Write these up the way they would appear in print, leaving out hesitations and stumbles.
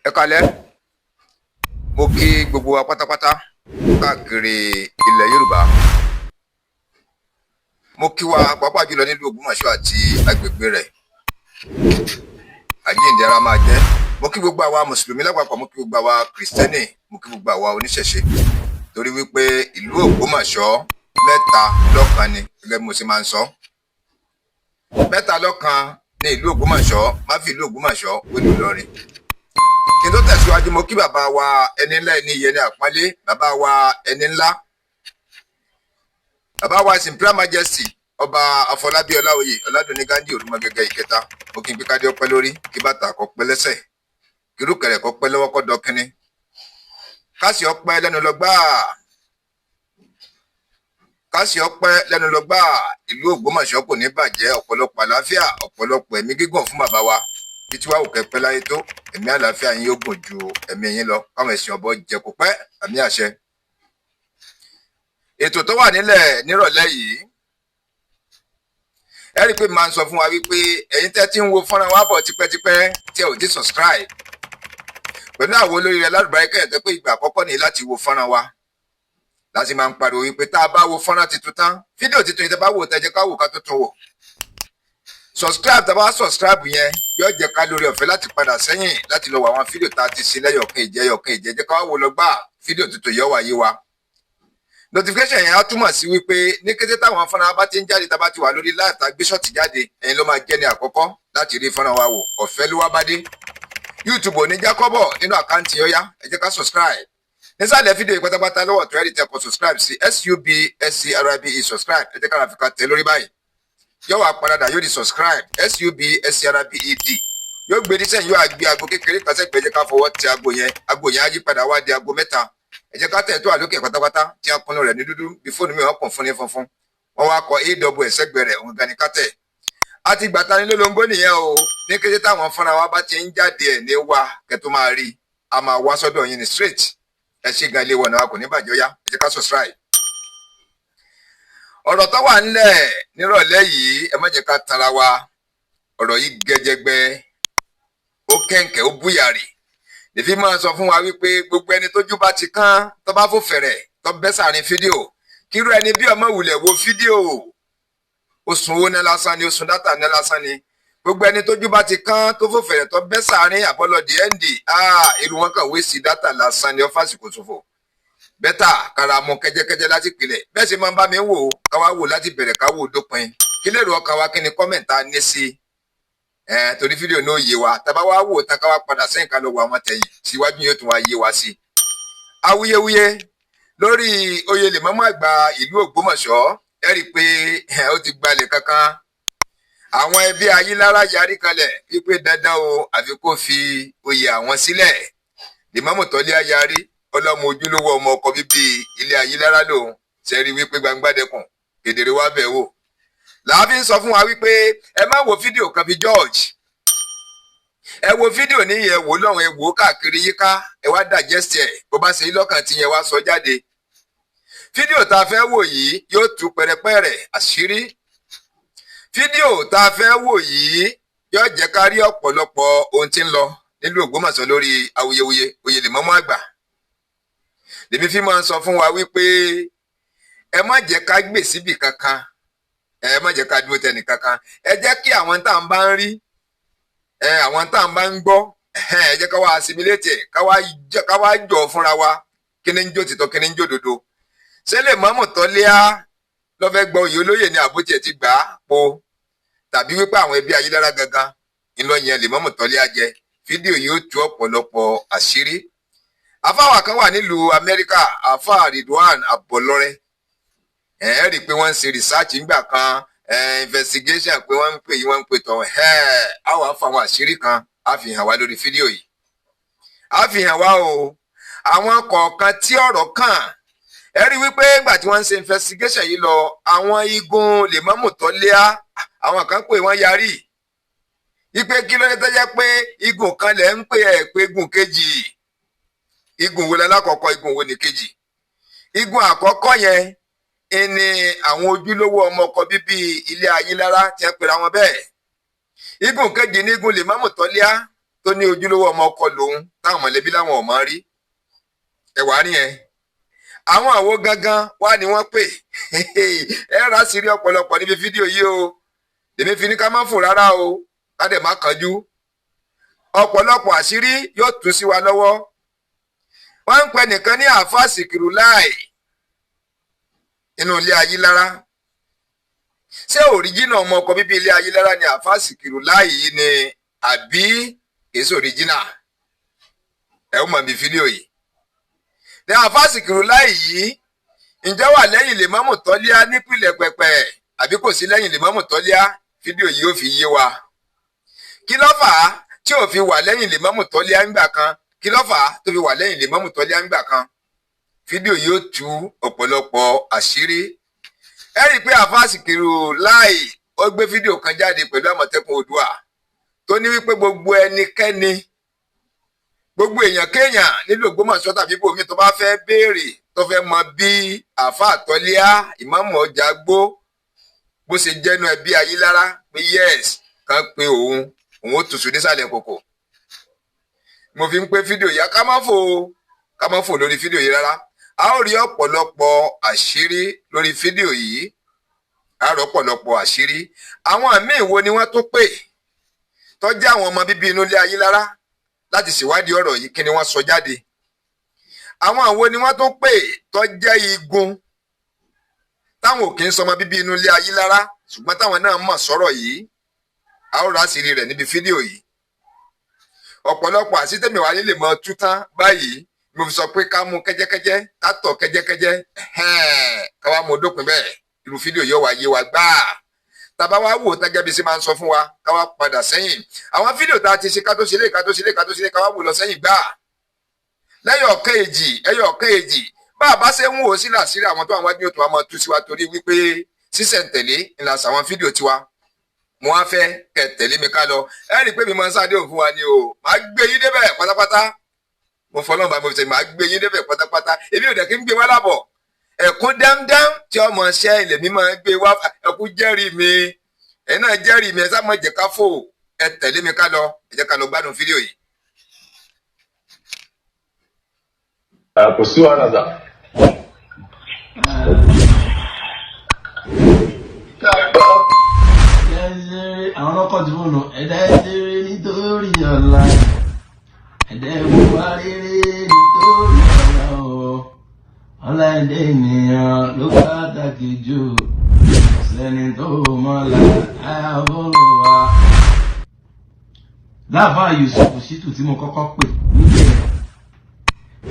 Ẹ káalẹ́. Mo kí gbogbo wa pátápátá káàkiri ilẹ̀ Yorùbá. Mo kí wa pàápàá jùlọ nílùú Ògbómọ̀ṣọ́ àti agbègbè rẹ̀. Àjíǹde ara máa jẹ́. Mo kí gbogbo àwa mùsùlùmí lápapọ̀, mo kí gbogbo àwa kìrìsìtẹ́nì, mo kí gbogbo àwa oníṣẹ̀ṣe, torí wípé ìlú Ògbómọ̀ṣọ́ mẹ́ta lọ́kan ni. Gẹ́gẹ́ bí mo ṣe máa ń sọ, mẹ́ta lọ́kan ní ìlú Ògbómọ̀ṣọ́. Má fi ìlú Ògbómọ̀ṣọ́ wé ìlú Ìlọrin. Kí n tó tẹ̀síwájú, mo kí bàbá wa ẹni ńlá, ẹni iyì, ẹni àpọ́nlé, bàbá wa ẹni ńlá, bàbá wa His Imperial Majesty, Ọba Afọlábí Ọláoyè Ọládùnní Ghandi Òrùmọgẹgẹ ìkẹta. Mo kí n pé kádé ọpẹ́ lórí, kí bàtà kó pẹ́ lẹ́sẹ̀, kírúkẹrẹ kó pẹ́ lọ́wọ́, kó dọkínní, káṣí ọpẹ́ lẹ́nu lọ gbáà, káṣí ọpẹ́ lẹ́nu lọ gbáà. Ìlú Ògbómọ̀ṣọ́ kò ní bàjẹ́. Ọ̀pọ̀lọpọ̀ àlàáfíà, ọ̀pọ̀lọpọ̀ ẹ̀mí gígùn fún bàbá wa. Títí wàá òkè pẹ́ láyé tó, ẹ̀mí àlàáfíà yín yóò gùn ju ẹ̀mí yín lọ, káwọn ẹ̀sìn ọ̀bọ jẹ kó pẹ́. Àmì àṣẹ. Ètò tó wà nílẹ̀ nírọ̀lẹ́ yìí, ẹ rí i pé màá sọ fún wa wípé ẹ̀yin tẹ́ ti ń wo fọ́nrán wa bọ̀ tipẹ́tipẹ́ tí ẹ ò ti subscribe, pẹ̀lú àwọn olórí rẹ̀ lálùbáríkà ẹ̀ tẹ́ pé ìgbà àkọ́kọ́ nìyí láti wo fọ́nrán wa, láti máa ń pariwo wípé tá a bá wo fọ́nrán tuntun tán, fídíò tuntun yìí, tẹ́ bá wò, tẹ́ jẹ́ ká wò ká tuntun wò, subscribe. Tá a bá subscribe yẹn, yóò jẹ́ ká lórí ọ̀fẹ́ láti padà sẹ́yìn láti lọ wo àwọn fídíò tá a ti ṣe lẹ́yọ̀kan ìjẹ́yọ̀kan ìjẹ́jẹ́, ká wá wò lọ gbà fídíò tuntun yóò wáyé wa. Notification yẹn á túmọ̀ sí wípé ní kété táwọn fọ́nrán bá ti ń jáde, tá a bá ti wà lórí live, tá a gbé short jáde, ẹ̀yin ló máa jẹ́ ní àkọ́kọ́ láti rí fọ́nrán wa wò. Ọ̀fẹ́ ló wá bá dé. YouTube ò ní já kọ́bọ̀ nínú account yóò yá. Ẹ jẹ́ ká subscribe. Nísàlẹ̀ fídíò yìí pátápátá, lọ́wọ́ tó ẹ̀rí tẹ kọ subscribe sí, subscribe, subscribe. Ẹ jẹ́ ká fi ká tẹ lórí báyìí, yóò wá padà, yóò di subscribe, subscribed. Yóò gbé ní sẹ́yìn, yóò á gbé aago kékeré kan sẹ́gbẹ̀ẹ́. Jẹ́ ká fọwọ́ tẹ aago yẹn. Aago yẹn á yí padà wá di aago mẹ́ta. Ẹ jẹ́ ká tẹ̀ tó àlókè pátápátá tí a kúnnú rẹ̀ ní dúdú bí fóònù mi, wọ́n kàn fún ní funfun, wọ́n wá kọ aw sẹ́gbẹ̀ẹ́ rẹ̀, òun gan ni ká tẹ̀. A ti gbàtà ní lólobó nìyẹn o. Ní kété táwọn fúnra wa bá ti ń jáde ẹ̀ ní wa kẹ́ tó máa rí, a máa wá sọ́dọ̀ yín ní straight. Ẹ ṣe gan, ilé wọ̀nà wa kò ní bàjẹ́. Ó yá, ẹ jẹ́ ká subscribe. Ọ̀rọ̀ tó wà ńlẹ̀ nírọ̀lẹ́ yìí, ẹ má jẹ́ ká tara wa. Ọ̀rọ̀ yìí gẹ́jẹ́gbẹ́, ó kẹ̀ǹkẹ́, ó búyàrì. Lèfi máa sọ fún wa wípé gbogbo ẹni tójú bá ti kán, tó bá fò fẹ̀rẹ̀, tó bẹ́ sàárín fídíò, kírú ẹni bí ọmọ wulẹ̀ wo fídíò, ó sun owó ná lásán ni, ó sun data ná lásán ni. Gbogbo ẹni tójú bá ti kán, tó fò fẹ̀rẹ̀, tó bẹ́ sàárín àbọ̀lọ́dì ẹ́ndì, irú wọn kàn waste data lásán ni, ó fàsìkò ṣòfò. Better kára mú kẹ́jẹ́kẹ́jẹ́ láti pilẹ̀. Bẹ́ẹ̀ sì máa ń bá mi wò ó, ká wá wò láti bẹ̀rẹ̀, ká wò dópin. Kí lèrò ọkàn wa? Kí ni comment ní sí ẹ? Torí fídíò náà yé wa. Tá a bá wá wò tán, ká wá padà sẹ́yìn, ká lọ wo àwọn tẹ̀yìn síwájú, yóò tún wá yé wa sí i. Awuyewuye lórí oyè lèmọ́mù àgbà ìlú Ògbómọ̀ṣọ́, ẹ rí i pé ó ti gbalẹ̀ kankan. Àwọn ẹbí Ayílára yarí kalẹ̀ wípé dandan o, àfi kó fi oyè àwọn sílẹ̀. Lèmọ́mù Tọ́lé yarí, ọlọ́mọ ojúlówó ọmọ ọkọ bíbí ilé Ayílára lòun ṣe rí wípé gbangbádẹkùn kedere wá bẹ̀ wò. Làá fi ń sọ fún wa wípé ẹ má wo fídíò kan fi judge. Ẹ wo fídíò ní, ẹ wò lọ́hùn, ẹ wò káàkiri yíká, ẹ wá digest ẹ. Bó bá ṣe lọ́kàn tí yẹn wá sọ jáde. Fídíò tá a fẹ́ wò yìí yóò tú pẹrẹpẹrẹ àṣírí. Fídíò tá a fẹ́ wò yìí yóò jẹ́ ká rí ọ̀pọ̀lọpọ̀ ohun tí ń lọ nílùú Ògbómọ̀ṣọ́ lórí awuyewuye oyè lèmọ́mù àgbà. Lèmi fi máa ń sọ fún wa wípé ẹ má jẹ́ ká gbè síbì kankan, ẹ má jẹ́ ká dúró tẹnì kankan. Ẹ jẹ́ kí àwọn tá à ń bá ń rí ẹ, àwọn tá à ń bá ń gbọ́, ẹ jẹ́ ká wá assimilate ẹ̀, ká wá jọ fúnra wa kí ni ń jó tìtọ́, kí ni ń jó dodo. Ṣé lè mọ́mù Tọ́lẹ́à lọ́fẹ́ gbọ́ oyè olóyè ní àbótí ẹ̀ ti gbà á po, tàbí wípé àwọn ẹbí Ayélára gangan ńlọ yẹn lè mọ́mù Tọ́lẹ́à jẹ? Fídíò yìí ó tú ọ̀pọ̀lọpọ̀ àṣírí. Àfáwà kan wà nílùú Amẹ́ríkà, àfáà Ridwan Abọlọ́rẹ́. Ẹ̀ rí i pé wọ́n ń ṣe research ńgbà kan, investigation, pé wọ́n ń pè yí, wọ́n ń pè tọ̀ ẹ̀. Á wàá fọ àwọn àṣírí kan, á fi hàn wá lórí fídíò yìí, á fi hàn wá o. Àwọn kọ̀ọ̀kan tí ọ̀rọ̀ kàn, ẹ rí wípé nígbà tí wọ́n ń ṣe investigation yìí lọ, àwọn igun lèmọ́mù Tọ́lẹ́à, àwọn kan pè wọ́n yarí wípé kí ló dé tó jẹ́ pé igun kan lẹ̀ ń pè, ẹ̀ pé igun kejì? Igun wo lálákọ̀ọ́kọ́? Igun wo ní kejì? Igun àkọ́kọ́ yẹn ni àwọn ojúlówó ọmọ ọkọ bíbí ilé Ayílára tí wọ́n pera wọn bẹ́ẹ̀. Igun kejì ní igun lèmọ́mù Tọ́lẹ́à. Tó ní ojúlówó ọmọ ọkọ lòun, táwọn mọ̀lẹ́bí láwọn ò mọ̀ rí. Ẹ wàá rí yẹn, àwọn àwo gangan wá ni wọ́n pè. Ẹ rà sí rí ọ̀pọ̀lọpọ̀ níbi fídíò yìí o. Èmi fi ní ká má fò rárá o, ká dẹ̀ má kánjú. Ọ̀pọ̀lọpọ̀ àṣírí yóò tú sí wa lọ́wọ́. Wọ́n ń pẹ nìkan ní Àáfàá Sìkìrù Láì inú ilé Ayílára. Ṣé original ọmọ ọkọ bíbí ilé Ayílára ni Àáfàá Sìkìrù Láì yìí ni, àbí èso original? Ẹ ó mọ̀ bí fídíò yìí ní. Àáfàá Sìkìrù Láì yìí, ǹjẹ́ wà lẹ́yìn Lèmọ́mù Tọ́líá nípìnlẹ̀ pẹ̀pẹ̀, àbí kò sí lẹ́yìn Lèmọ́mù Tọ́líá? Fídíò yìí ó fi yé wa. Kí ló fà á tí ò fi wà lẹ́yìn Lèmọ́mù Tọ́líá ńgbà kan? Kí ló fà á tó fi wà lẹ́yìn Lèmọ́mù Tọ́líá ńgbà kan? Fídíò yìí ó tú ọ̀pọ̀lọpọ̀ àṣírí. Ẹ rí i pé Àáfàá Sìkìrù Láì ó gbé fídíò kan jáde pẹ̀lú Àmọ̀tẹ́kùn Oòduà, tó ní wípé gbogbo ẹnikẹ́ni, gbogbo èèyàn kéèyàn nílùú Ògbómọ̀ṣọ́ tàbí bòmí tó bá fẹ́ béèrè, tó fẹ́ mọ bí Àáfàá Tọ́líá, ìmáàmù ọjà gbó, bó ṣe jẹ́nu ẹbí Ayílára, pé yes, kan pé òun, òun ó tùsù nísàlẹ̀ kòkò. Mo fi ń pé fídíò yìí, ká má fò lórí fídíò yìí rárá. A ó rí ọ̀pọ̀lọpọ̀ àṣírí lórí fídíò yìí, a rí ọ̀pọ̀lọpọ̀ àṣírí. Àwọn míì wo ni wọ́n tún pè tó jẹ́ àwọn ọmọ bíbí inú ilé Ayílára láti ṣèwádìí ọ̀rọ̀ yìí? Kí ni wọ́n sọ jáde? Àwọn àwo ni wọ́n tún pè tó jẹ́ igun táwọn ò kì í sọmọ bíbí inú ilé Ayílára, ṣùgbọ́n táwọn náà mọ̀ sọ̀rọ̀ yìí? A ó rà àṣírí rẹ̀ níbi fídíò yìí. Ọ̀pọ̀lọpọ̀ àṣítẹ̀mí wa lè mọ tú tán báyìí. Mo fi sọ pé ká mú kẹ́jẹ́kẹ́jẹ́, ká tọ̀ kẹ́jẹ́kẹ́jẹ́, ká wá mú dópin bẹ́ẹ̀. Irú fídíò yóò wá yé wa gbáà. Tàbá wá wò tágẹ́ bí ṣe máa ń sọ fún wa, ká wá padà sẹ́yìn àwọn fídíò tá a ti ṣe, ká tó ṣe lé, ká tó ṣe lé, ká tó ṣe lé, ká wá wò lọ sẹ́yìn gbáà lẹ́yìn ọ̀kẹ́ èjì, ẹyọ ọ̀kẹ́ èjì. Bá a bá ṣe ń wò ó sí làṣírí àwọn tó àwọn wájú tó wà máa tú sí wa, torí wípé sísẹ̀ntẹ̀lé ńlá sàwọn fídíò tiwa. Mo wá fẹ́ kẹ́ tẹ̀lé mi ká lọ. Ẹ rí i pé mi máa ń sáde òfin wa ni o. Màá gbé yín débẹ̀ pátápátá. Mo fọlọ́n bá mo fi ṣe, màá gbé yín débẹ̀ pátápátá. Èmi ò dẹ̀ kí n gbé wá lábọ̀. Ẹ̀kún dámdám tí ọmọ ṣẹ́ ilẹ̀ mi máa ń gbé wá. Ẹ̀kún jẹ́rìí mi, ẹ̀ náà jẹ́rìí mi. Ẹ sá má jẹ́ ká fò, ẹ tẹ̀lé mi ká lọ. Ẹ jẹ́ ká lọ gbádùn fídíò yìí. Kò sí wàhálà sà. Àwọn ọlọ́kọ̀ tí mo nù ẹ̀dá ẹ̀dẹ̀rẹ̀ nítorí ọ̀la, ẹ̀dá ẹ̀wùwà rere nítorí ọ̀la o. Ọ̀la ẹ̀dá ènìyàn ló pàtàkì jù, sẹ́ni tó mọ̀lá àbúrò. Láàfáà Yusuf Shittu tí mo kọ́kọ́ pè níbẹ̀,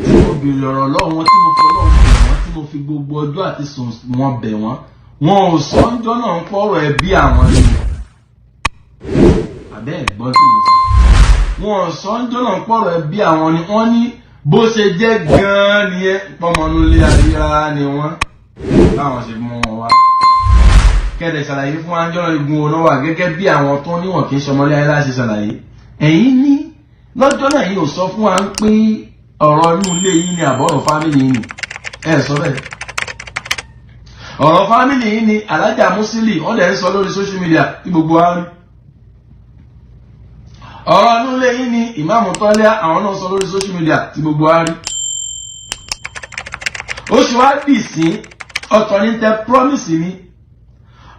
tí mo béèrè ọ̀rọ̀ lọ́wọ́ wọn, tí mo fọlọ́ bẹ̀ wọ́n, tí mo fi gbogbo ọjọ́ àti sùn wọn bẹ̀ wọ́n, wọn ò sọ ńjọ́ náà ń pọ̀rọ̀ ẹbí àwọn ni. Àbẹ́ ẹ̀gbọ́n tí mo sọ, wọn ò sọ ńjọ́ náà ń pọ̀rọ̀ ẹbí àwọn ni. Wọ́n ní bó ṣe jẹ́ gan-an nìyẹn, pọ́nmọ́núlé ayéra ni wọ́n, báwọn ṣe mú wọn wá. Kẹ́dẹ̀ ṣàlàyé fún wa ńjọ́ náà igun ọ̀nà wà, gẹ́gẹ́ bí àwọn tó níwọ̀n kì í ṣọmọlé ayé láti ṣàlàyé. Ẹ̀yin ní lọ́jọ́ náà yìí ò sọ fún wa pé ọ̀rọ̀ inú ilé yìí ni àbọ̀rọ̀ family yìí ni. Ẹ sọ bẹ́ẹ̀, ọ̀rọ̀ family yìí ni. Alájà Musili wọ́n dẹ̀ ń sọ lórí social media tí gbogbo wa rí. Ọ̀rọ̀ inú ilé yìí ni ìmáàmù Tọ́lá, àwọn náà sọ lórí social media tí gbogbo wa rí. Ó sì wá dì sí ọ̀tọ̀ ní tẹ promise mi,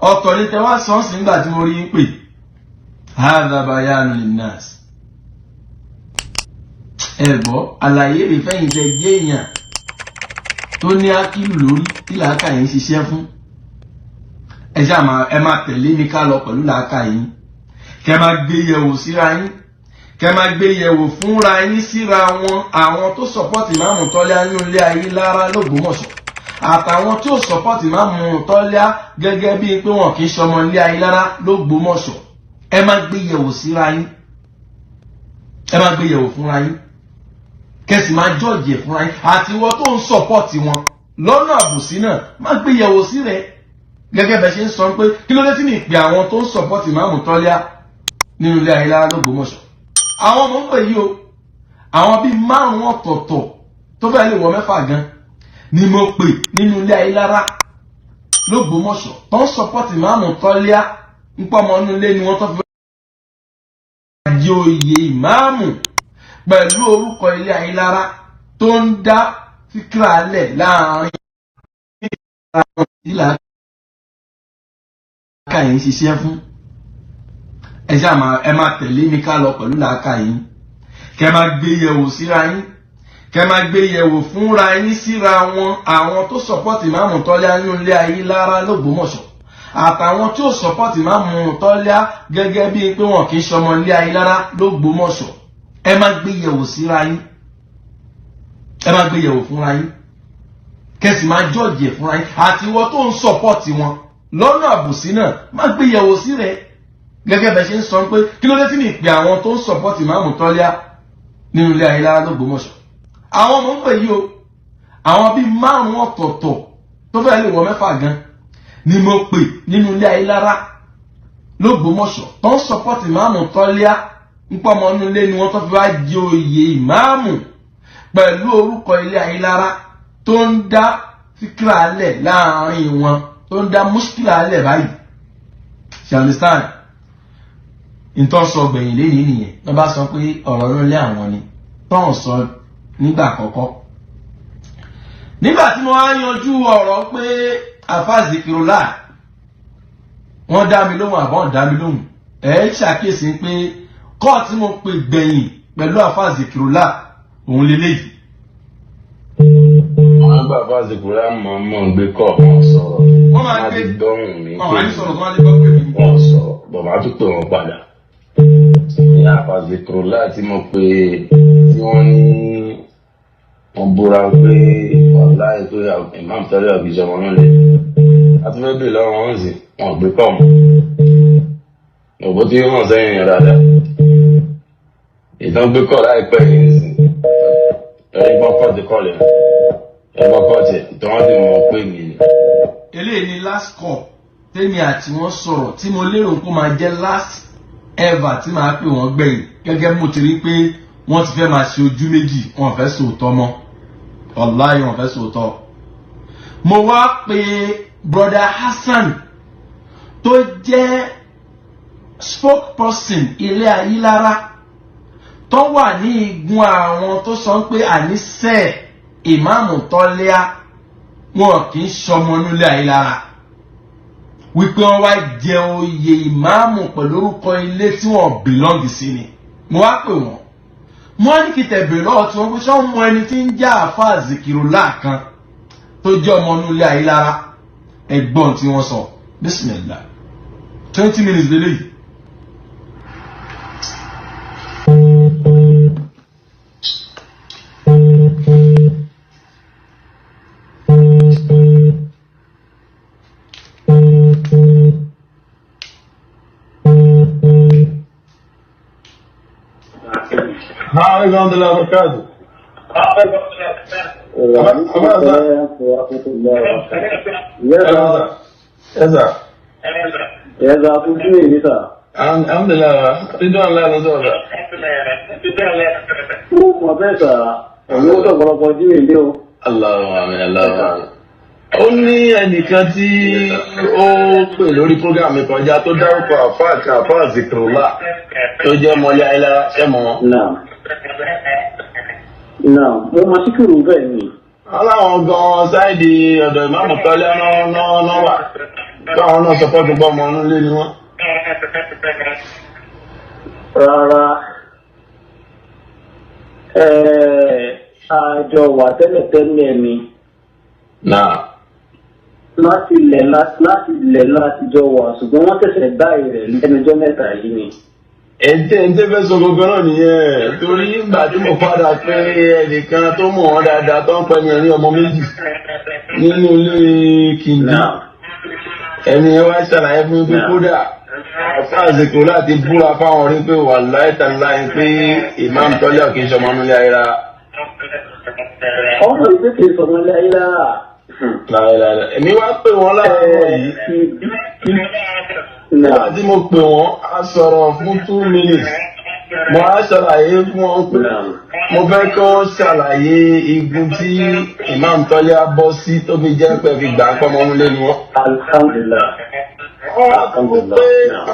ọ̀tọ̀ ní tẹ wá sọ́ọ̀sì nígbà tí mo rí ń pè. Hadha bayanu linnas. Ẹ gbọ́ àlàyé rẹ̀ fẹ́yìn tẹ jẹ́ èèyàn tó ní ákìlù lórí tí làákà yín ṣiṣẹ́ fún. Ẹ ṣáà máa, ẹ máa tẹ̀lé mi ká lọ pẹ̀lú làákà yín, kẹ máa gbé yẹ̀wò síra yín, kẹ máa gbé yẹ̀wò fúnra yín síra wọn. Àwọn tó support ìmáàmù Tọ́lá nínú ilé ayé lára lÓgbómọ̀ṣọ́, àtàwọn tí ó support ìmáàmù Tọ́lá gẹ́gẹ́ bíi pé wọn kì í ṣọmọ ilé ayé lára lÓgbómọ̀ṣọ́, ẹ máa gbé yẹ̀wò síra yín, ẹ máa gbé yẹ̀wò fúnra yín, kẹsì máa jọ́ọ̀jì ẹ̀ fúnra yín. Àti ìwọ tó ń support wọn lọ́nà àbùsí náà, máa gbé yẹ̀wò sí rẹ̀ gẹ́gẹ́ bẹ́ẹ̀ ṣe ń sọ pé kí ló dé tí mi pè àwọn tó ń support ìmáàmù Tọ́lá nínú ilé ayé lára lÓgbómọ̀ṣọ́. Àwọn ọmọ ń pè yí o, àwọn bíi márùn-ún ọ̀tọ̀ọ̀tọ̀ tó fẹ́ lè wọ mẹ́fà gan ni mo pè nínú ilé ayé lára lÓgbómọ̀ṣọ́ tó ń support ìmáàmù Tọ́lá ń pọ́ ọmọ inú ilé ni wọ́n, tó fi jẹ oyè ìmáàmù pẹ̀lú orúkọ ilé Ayílára tó ń dá fíkra lẹ̀ láàrin àwọn ìlà làákà yín ṣiṣẹ́ fún. Ẹ ṣáà máa ẹ máa tẹ̀lé mi ká lọ pẹ̀lú làákà yín, kẹ máa gbé yẹ̀wò síra yín, kẹ máa gbé yẹ̀wò fúnra yín síra wọn. Àwọn tó support ìmáàmù Tọ́lá nínú ilé Ayílára l'Ógbómọ̀ṣọ́ àtàwọn tí ó support ìmáàmù Tọ́lá gẹ́gẹ́ bíi pé wọn kì í ṣọmọ ilé Ayílára l'Ógbómọ̀ṣọ́, ẹ máa gbé yẹ̀wò síra yín, ẹ máa gbé yẹ̀wò fúnra yín, kẹsì máa judge ẹ̀ fúnra yín. Àti ìwọ tó ń support wọn lọ́nà àbòsí náà, má gbé yẹ̀wò sí rẹ̀ gẹ́gẹ́ bẹ́ẹ̀ ṣe ń sọ pé kí ló dé tí mi pè àwọn tó ń support ìmáàmù Tọ́lá nínú ilé Ayílára l'Ógbómọ̀ṣọ́. Àwọn ọmọ ń pè yí o, àwọn bíi márùn-ún ọ̀tọ̀ọ̀tọ̀ tó fẹ́ lè wọ mẹ́fà gan ni mo pè nínú ilé Ayílára l'Ógbómọ̀ṣọ́ tó ń support ìmáàmù Tọ́lá ń pọ́ ọmọ inú ilé ni wọ́n, tó fi wá jẹ oyè ìmáàmù pẹ̀lú orúkọ ilé Ayílára tó ń dá fíkra lẹ̀ láàrin wọn, tó ń dá mushkila lẹ̀ báyìí. Ṣe understand? Ntọ́ sọ gbẹ̀yìn lẹ́yìn nìyẹn. Wọ́n bá sọ pé ọ̀rọ̀ ló lé àwọn ni tọ́hún sọ nígbà àkọ́kọ́. Nígbà tí mo wá yanjú ọ̀rọ̀ pé àfa Zikirula wọ́n dá mi lóhùn àbọ̀n dá mi lóhùn, ẹ̀ ṣàkíyèsí pé call tí mo pè gbẹ̀yìn pẹ̀lú àfa Zikirula òun lélẹ́yìí. Wọ́n gbà fásitì mọ̀ mọ̀ ń gbé kọ́ wọn sọ̀rọ̀. Wọ́n máa wọ́n gbé ti gbọ́hùn mi. Wọn wà ní sọ̀rọ̀ tó wá lè gbọ́ pé mi. Wọ́n sọ̀rọ̀ bọ̀, máa tún pè wọ́n padà. Ní àfàsìkò láti mọ̀ pé tí wọ́n ní wọ́n búra pé wàláì pé Imam tẹ́lẹ̀ ọ̀gíjọmọ náà lè a tún fẹ́ bèèrè lọ́wọ́ wọn sì wọn gbé kọ́ mọ́ òbó tí hàn sẹ́yìn yẹn dáadáa. Ìtàn gbé kọ́ láìpẹ́ yìí nìsín, ẹ̀rí gbọ́ kọ́ ti kọ́ lẹ̀ ẹ̀gbọ́n kọ́ ti tí wọ́n ti mọ̀ pé mi ni. Eléyìí ni last call tèmi àti wọn sọ̀rọ̀ tí mo lérò kó máa jẹ́ last ever tí màá pè wọ́n gbẹ̀yìn, gẹ́gẹ́ bí mo ti rí pé wọ́n ti fẹ́ máa ṣe ojú méjì, wọn fẹ́ sòótọ́ mọ́. Wàláhì, wọn fẹ́ sòótọ́. Mo wá pe brother Hassan tó jẹ́ spokesperson ilé Ayílára tó wà ní igun àwọn tó sọ pé àníṣe ìmáàmù Tọ́lẹ́à wọn kì í ṣọmọ nílé Ayílára, wípé wọ́n wá jẹ oyè ìmáàmù pẹ̀lú orúkọ ilé tí wọ́n belong sí ni. Mo wá pè wọ́n, mo wá ní kí tẹ̀bẹ̀rẹ̀ lọ́wọ́ tí wọ́n pé sọ́n mọ ẹni tí ń já àáfàá Zikirullah kan tó jẹ́ ọmọ nílé Ayílára. Ẹ̀gbọ́n tí wọ́n sọ, bismillah, 20 minutes lélẹ́yìí. Alaikum warahmatullahi wabarakatuh. وعليكم السلام ورحمة الله وبركاته. Yes, sir. Yes, sir. Yes, sir. Kú sí èyí, sir. Alhamdulillah. Ridwan Allah ló sọ̀rọ̀. Ó mọ̀ bẹ́ẹ̀, sir. Ẹ̀yin ó sọ̀pọ̀lọpọ̀ jí mi lé o. Allahumma amin, Allahumma amin. Ó ní ẹnìkan tí ó pè lórí program mi kọjá tó dárúkọ àfáà kan, àfáà Zikrullah, tó jẹ́ mọ́lẹ́ Ayélára, ṣẹ́ mọ́ wọn. Náà. Náà, mo mọ Síkìrù bẹ́ẹ̀ ni. Aláwọn gan side ọ̀dọ̀ ìmáàmù Tọ́lá náà wà. Káwọn náà sọ fọ́tún pọ́ ọmọ inú ilé ni wọ́n. Rárá. Àjọ wà tẹ́lẹ̀tẹ́lẹ̀ ni. Náà. Láti ilẹ̀ láti jọ wà, ṣùgbọ́n wọ́n tẹ̀sẹ̀ báyìí rẹ̀ lẹ́nujọ́ mẹ́ta yìí ni. Ètè fẹ́ sọ gbogbo náà nìyẹn, torí ìgbà tí mo padà pé ẹnìkan tó mọ̀ wọ́n dáadáa tó ń pẹ́ ní ẹni ọmọ méjì nínú ilé kìndí, ẹni ẹ wá ṣàlàyé fún mi pé kódà àfáà Zikru láti búra fáwọn rí pé wàláhì tàláhì pé Imam Tọ́lá kì í ṣọmọ nílé ayé rárá. Ọmọ ìgbé kìí sọmọ ilé ayé rárá. Láìláìlá, èmi wá pè wọ́n láàárọ̀ yìí. Nígbà tí mo pè wọ́n, a sọ̀rọ̀ fún 2 minutes. Mo á ṣàlàyé fún wọn pé mo fẹ́ kí wọ́n ṣàlàyé igun tí Imam Tọ́lá bọ́ sí tó fi jẹ́ pé fi gbà ń pọ́nmọ́ nílé ni wọ́n. Alhamdulillah. Wọ́n wá kú pé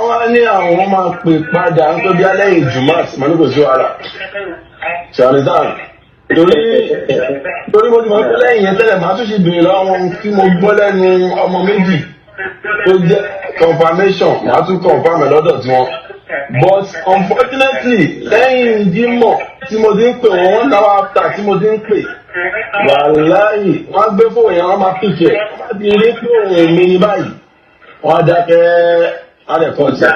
wọ́n á ní àwọn máa pè padà ń pé bí alẹ́ ìjùmọ̀ àti mọ̀ ní kò sí wàhálà. Ṣàlùsàn torí mo ti mọ̀ pé lẹ́yìn yẹn tẹ́lẹ̀ màá tún ṣe béèrè lọ́wọ́ wọn tí mo gbọ́ lẹ́nu ọmọ méjì tó jẹ́ confirmation, màá tún confirm ẹ̀ lọ́dọ̀ tiwọn. But unfortunately, lẹ́yìn Jímọ̀ tí mo ti ń pè wọ́n, one hour after tí mo ti ń pè, wàláyì, wọ́n á gbé fóònù yẹn, wọ́n máa pick ẹ̀, wọ́n bá ti rí pé òun mi ní báyìí, wọ́n á dákẹ́, á lè kọ́ ọ̀sẹ̀.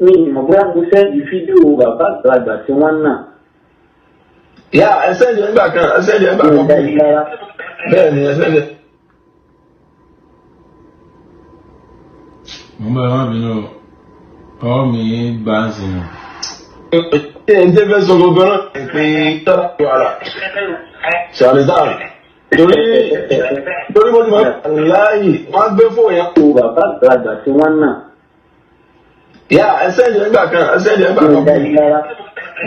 Mi ì mọ̀ bóyá mo send fídíò bàbá àgbàlagbà tí wọ́n nà. Yá, ẹ send ẹ̀ ńgbà kan, ẹ send ẹ̀ ńgbà Mi ò kan. dájú rárá. Bẹ́ẹ̀ ni, ẹ send ẹ̀. Mo ń bọ̀, ẹ má bínú o, ọwọ́ mi gbà ń sìn nù. Ṣé ẹ̀ ń tẹ́ fẹ́ sọ gbogbo náà pé tọ́lá wàhálà? Ṣàlùsàn torí mo ti mọ̀ láàyè, wọ́n á gbé fóònù yẹn. Fídíò bàbá àgbàlagbà tí wọ́n nà. Yá, ẹ send ẹ̀ ńgbà kan, ẹ send ẹ̀ ńgbà Mi ò kan. dájú rárá.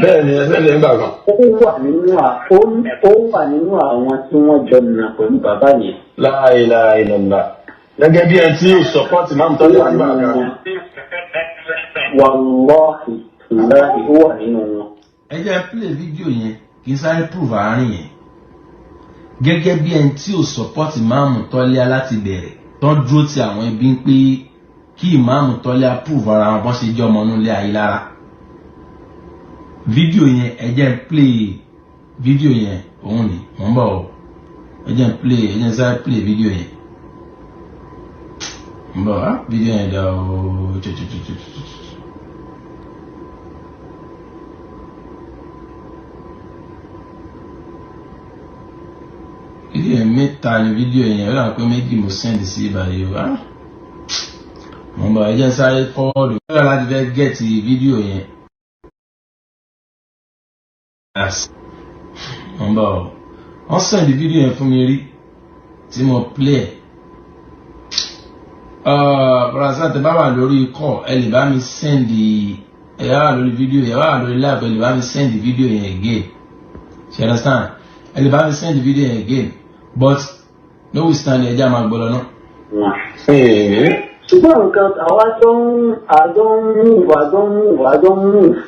Bẹ́ẹ̀ ni, ẹ send ẹ̀ ńgbà kan. Ó wà nínú àwọn tí wọ́n jọ nà pẹ̀lú bàbá yẹn. La ilaha illallah. Gẹ́gẹ́ bí ẹni tí yóò support máàmù Ó tọ́lá wà nígbà nínú kan. wọn. Wàlọ́ọ̀hì láì, ó wà nínú wọn. Ẹ jẹ́ play fídíò yẹn kí n sáré prove àárín yẹn. Gẹ́gẹ́ bí ẹni tí ò support ìmáàmù Tọ́líà láti bẹ̀rẹ̀, tán dúró ti àwọn ẹbí ń pé kí ìmáàmù Tọ́líà prove ara wọn bọ́n ṣe jẹ́ ọmọ inú ilé ayé lára. Fídíò yẹn, ẹ jẹ́ n play fídíò yẹn, òun ni mò ń bọ̀ o. Ẹ jẹ́ n play, ẹ jẹ́ n sáré play fídíò yẹn. Ń bọ̀ á, fídíò yẹn dà o tètè. Fídíò yẹn, mẹ́ta ni fídíò yẹn, ó dà pé méjì mo send sí ìbàyè o. Ah, mo ń bọ̀, ẹ jẹ́ n sáré forward ó yàrá láti fẹ́ get fídíò yẹn. Yes. Mo ń bọ̀ o, wọ́n send fídíò yẹn fún mi rí tí mo play ẹ̀. Brasa, tẹ bá wà lórí call, ẹ lè bá mi send, ẹ bá wà lórí fídíò yẹn, ẹ bá wà lórí live, ẹ lè bá mi send fídíò yẹn again. Ṣe understand? Ẹ lè bá mi send fídíò yẹn again, but notwithstanding, ẹ jẹ́ àmà gbọ́dọ̀ náà. Wọn. Ṣùgbọ́n nǹkan àwa tó ń àjọ ń move, àjọ ń move, àjọ ń move.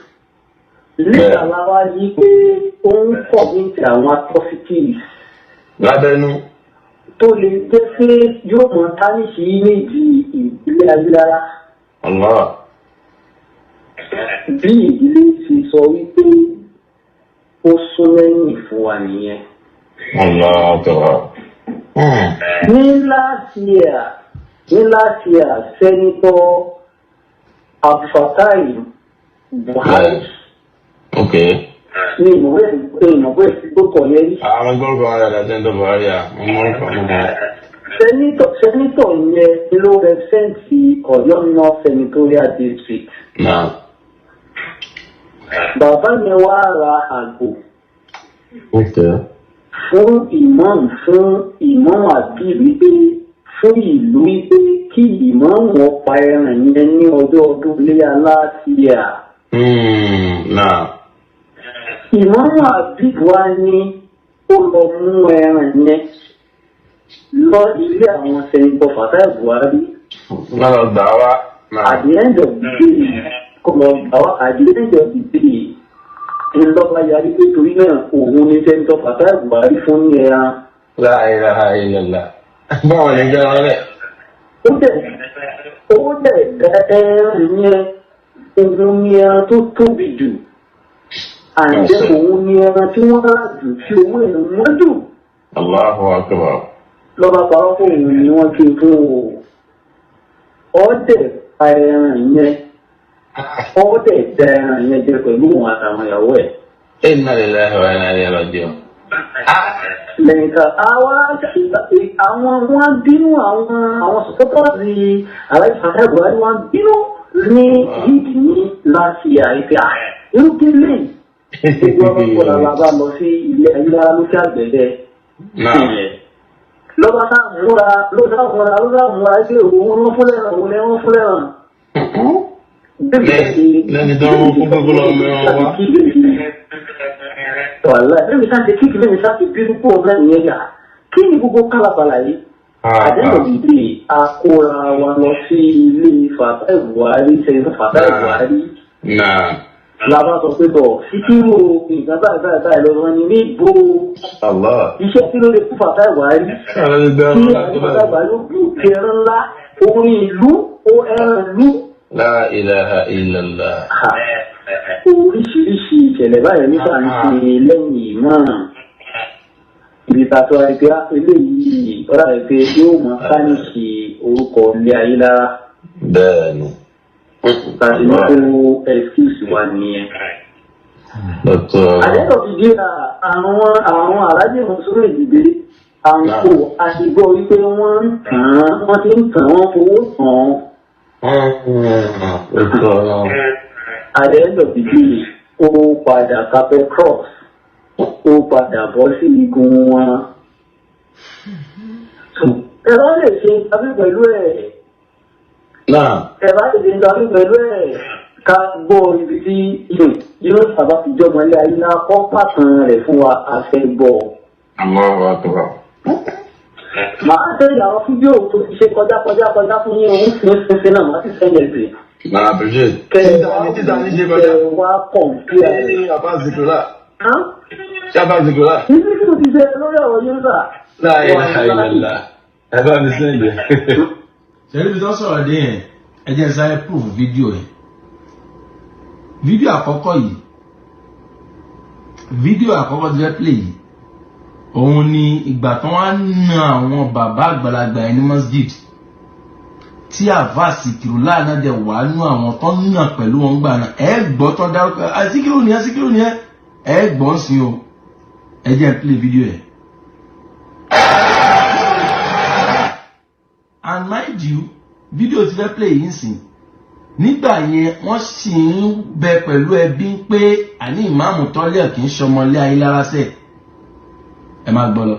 Nígbà láwa yí pé ó ń commit àwọn atrocities Lábẹ́nú. tó lè jẹ́ pé yóò mọ tarnish image ìdílé Ayélára. Allah. Bí ìdílé ti sọ wípé ó sún lẹ́yìn fún wa nìyẹn. Allah akbar. Ní last year, Senator Abdulfatai Buhari ní ìmọ̀wé ìgbókọ̀ yẹn rí. Àwọn gbọ́dọ̀ wọn dáadáa, Senator Buhari à, mo mọ̀ orúkọ mo mọ̀. Senator yẹn ló represent Ọ̀yọ́ North Senatorial District. Náà. Bàbá yẹn wá ra àgbò fún ìmọ̀ọ́mù àbí wípé fún ìlú wípé kí ìmọ̀ọ́mù ọ̀pá ẹran yẹn ní ọjọ́ ọdún léyà láti à. Náà. Ìmọ̀ọ́mù àbí wa ní ó lọ mú ẹran yẹn lọ ilé àwọn Senator Fatai Buhari. Wọ́n lọ gbà wá. At the end of the day, kò lọ gbà wá. At the end of the day, ńlọba yarí pé torí náà òun ní Senator Fatai Buhari fún ní ẹran. La ilaha illallah. Báwo ni jẹ́ wọn lẹ̀? Ó dẹ̀ dá ẹran yẹn, òun ní ẹran tó tóbi jù àǹjẹ́ òun ní ẹran tí wọ́n rà jù, tí owó ẹ̀ wọ́n jù. Allahu akbar. Lọ́ba parọ́ fún òun ni wọ́n ké fún o. Ó dẹ̀ pa ẹran yẹn, ó dẹ̀ dá ẹran yẹn jẹ pẹ̀lú òun àtàwọn ìyàwó ẹ̀. Inna lillahi wa inna ilayhi raji'un. Lẹ́yìn ká àwa àwọn wọn bínú, àwọn supporters Alhaji Fatai Buhari wọn bínú ní yídì ní láti àìpẹ́ irú kí lè gbogbo ọmọ kọlà la bá lọ sí ilé ayélujára lókè àgbẹ̀dẹ. Lọ́ba sá múra, ló sá múra, ló sá múra pé òun ló fún lẹ́ràn, òun lẹ́ràn fún lẹ́ràn. Lẹ́ni tó ń fún gbogbo lọ mẹ́ràn wá. Wàhálà lẹ́mi sáà ti kíkì, lẹ́mi sáà ti bínú kó ọ̀gá ìyẹn yà. Kí ni gbogbo kálàbàlà yìí? Àdéhùn ìdí akóra wa lọ sí ilé Fatai Buhari, sẹ́yìn Fatai Buhari. La bá sọ pé tọ̀ Síkírù, nǹkan báyìí báyìí báyìí lọ́wọ́ ni níbo iṣẹ́ kí ló lè fún Fatai Buhari? Kí Fatai Buhari ó bí òkè ẹran ńlá, orin ìlú, ó ẹran ìlú. La ilaha illallah. Oríṣiríṣi ìṣẹ̀lẹ̀ báyìí nígbà ń ṣe lẹ́yìn náà. Ibi tá a tó wáyé pé eléyìí ọ̀rá rẹ̀ pé yóò máa fáníṣì orúkọ ilé ayé lára. Bẹ́ẹ̀ni. Tàbí ní kó excuse wa nìyẹn. Àdéhùn fi dé àwọn alájẹ mọ̀sọ́rọ̀ ìdìbò àǹkó àṣìgbọ́ wípé wọ́n ń tàn án, wọ́n ti ń tàn wọ́n, fowó tàn án. Àdéhùn fi dé, ó padà carpet cross, ó padà bọ́ sí igun wọn. Ẹ̀rọ lè ṣe tàbí pẹ̀lú ẹ̀. Ẹ̀rọ lè ṣe tàbí pẹ̀lú ẹ̀ ká gbọ́ ibi tí yóò sábà fi jọmọ ilé ayé náà kọ́ pàtàn rẹ̀ fún wa, àfẹ́ gbọ́. Màá tẹ̀lé àwọn fídíò tó ti ṣe kọjá kọjá kọjá fún yín, òun fi ń sinsin náà, màá sì sẹ́yìn sí. Màá appreciate. Kẹ ẹ wá kọ̀ǹpìà rẹ̀. Ṣé Abba Zikrullah? Ṣé Abba Zikrullah? Ibi tí mo ti ṣe lórí ọ̀rọ̀ yín sà. La ilaha illallah. Ẹ bá mi sẹ́yìn. Ṣẹ́rí ibi tó sọ̀rọ̀ dé yẹn, ẹ jẹ́ sáré proof fídíò yẹn. Fídíò àkọ́kọ́ yìí, fídíò àkọ́kọ́ tó fẹ́ play yìí, òun ni ìgbà tó wá na àwọn bàbá àgbàlagbà yẹn ní masjid tí àfa Síkírù láàánú dẹ̀ wà nú àwọn tó ń nà pẹ̀lú wọn gbà náà. Ẹ gbọ́ tó dárúkọ Síkírù nìyẹn, Síkírù nìyẹn, ẹ gbọ́ sí o. Ẹ jẹ́ play fídíò yẹn. And mind you, fídíò tí fẹ́ play yìí ń sìn, nígbà yẹn wọ́n sì ń bẹ pẹ̀lú ẹbí pé àní ìmáàmù tọ́lẹ̀ kì í ṣọmọlé ayé lára sẹ̀. Ẹ máa gbọ́ lọ.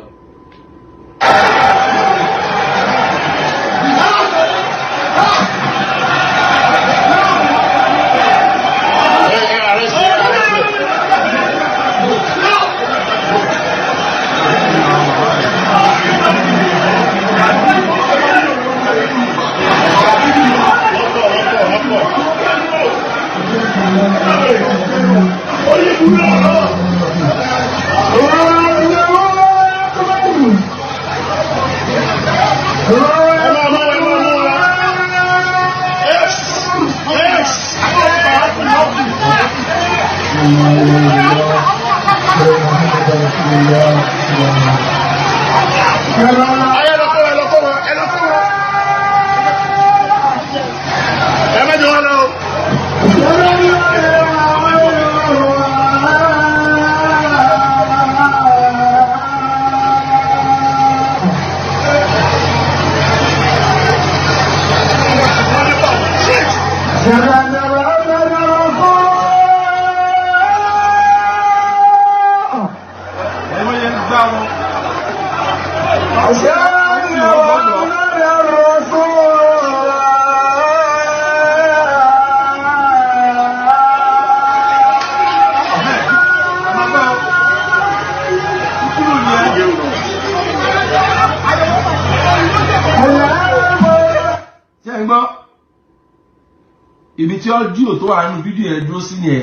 Ibi tí ọ́díò tó wà nínú fídíò yẹn dúró sí yẹn,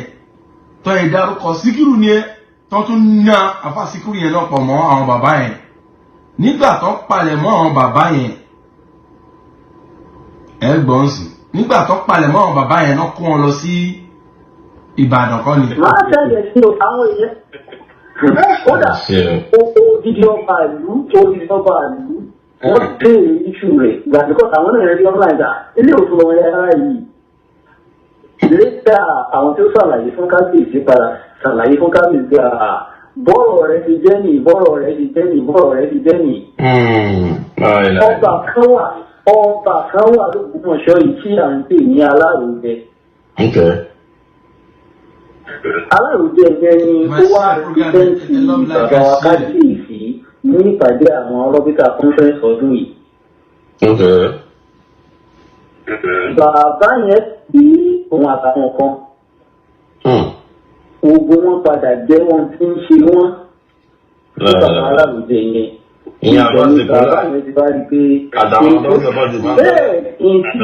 tó yẹ dárúkọ Síkírù ni ẹ, tó tún ná àfa Síkírù yẹn lọ́pọ̀ mọ́ àwọn bàbá yẹn. Nígbà tó palẹ̀ mọ́ àwọn bàbá yẹn, ẹ gbọ́n sí, nígbà tó palẹ̀ mọ́ àwọn bàbá yẹn náà kó wọn lọ sí Ìbàdàn kọ́ ni. Máa tẹ̀lé sí àwọn èèyàn kódà odidi ọba ìlú, odidi ọba ìlú, wọ́n béèrè iṣu rẹ̀ gbàdúgbò àwọn náà rí ọ̀nà ìgbà ilé òfin ọmọ yàrá yìí. Lẹ́tà àwọn tí ó ṣàlàyé fún kábíyèsí padà ṣàlàyé fún kábíyèsí à bọ́rọ̀ rẹ̀ ti jẹ́ nì, bọ́rọ̀ rẹ̀ ti jẹ́ nì, bọ́rọ̀ rẹ̀ ti jẹ́ nì. Ọba kan wà, ọba kan wà lÓgbómọ̀ṣọ́ yìí tí à ń pè ní Aláròjẹ. Aláròjẹ yẹn ni ó wá rẹpítẹ́ǹtì bàbá wa kábíyèsí ní ìpàdé àwọn ọlọ́bíkà conference ọdún yìí. Bàbá yẹn bí òun àtàwọn kan. Gbogbo wọn padà jẹ́ wọn tí ń ṣe wọ́n ní bàbá alárùjẹ yẹn. Ìyẹn àbá Ìbẹ̀ ni ti kọ́ bàbá yẹn ti bá rí i pé àtàwọn tó ń sọpọ́ ti máa ń bẹ́ẹ̀ ìtì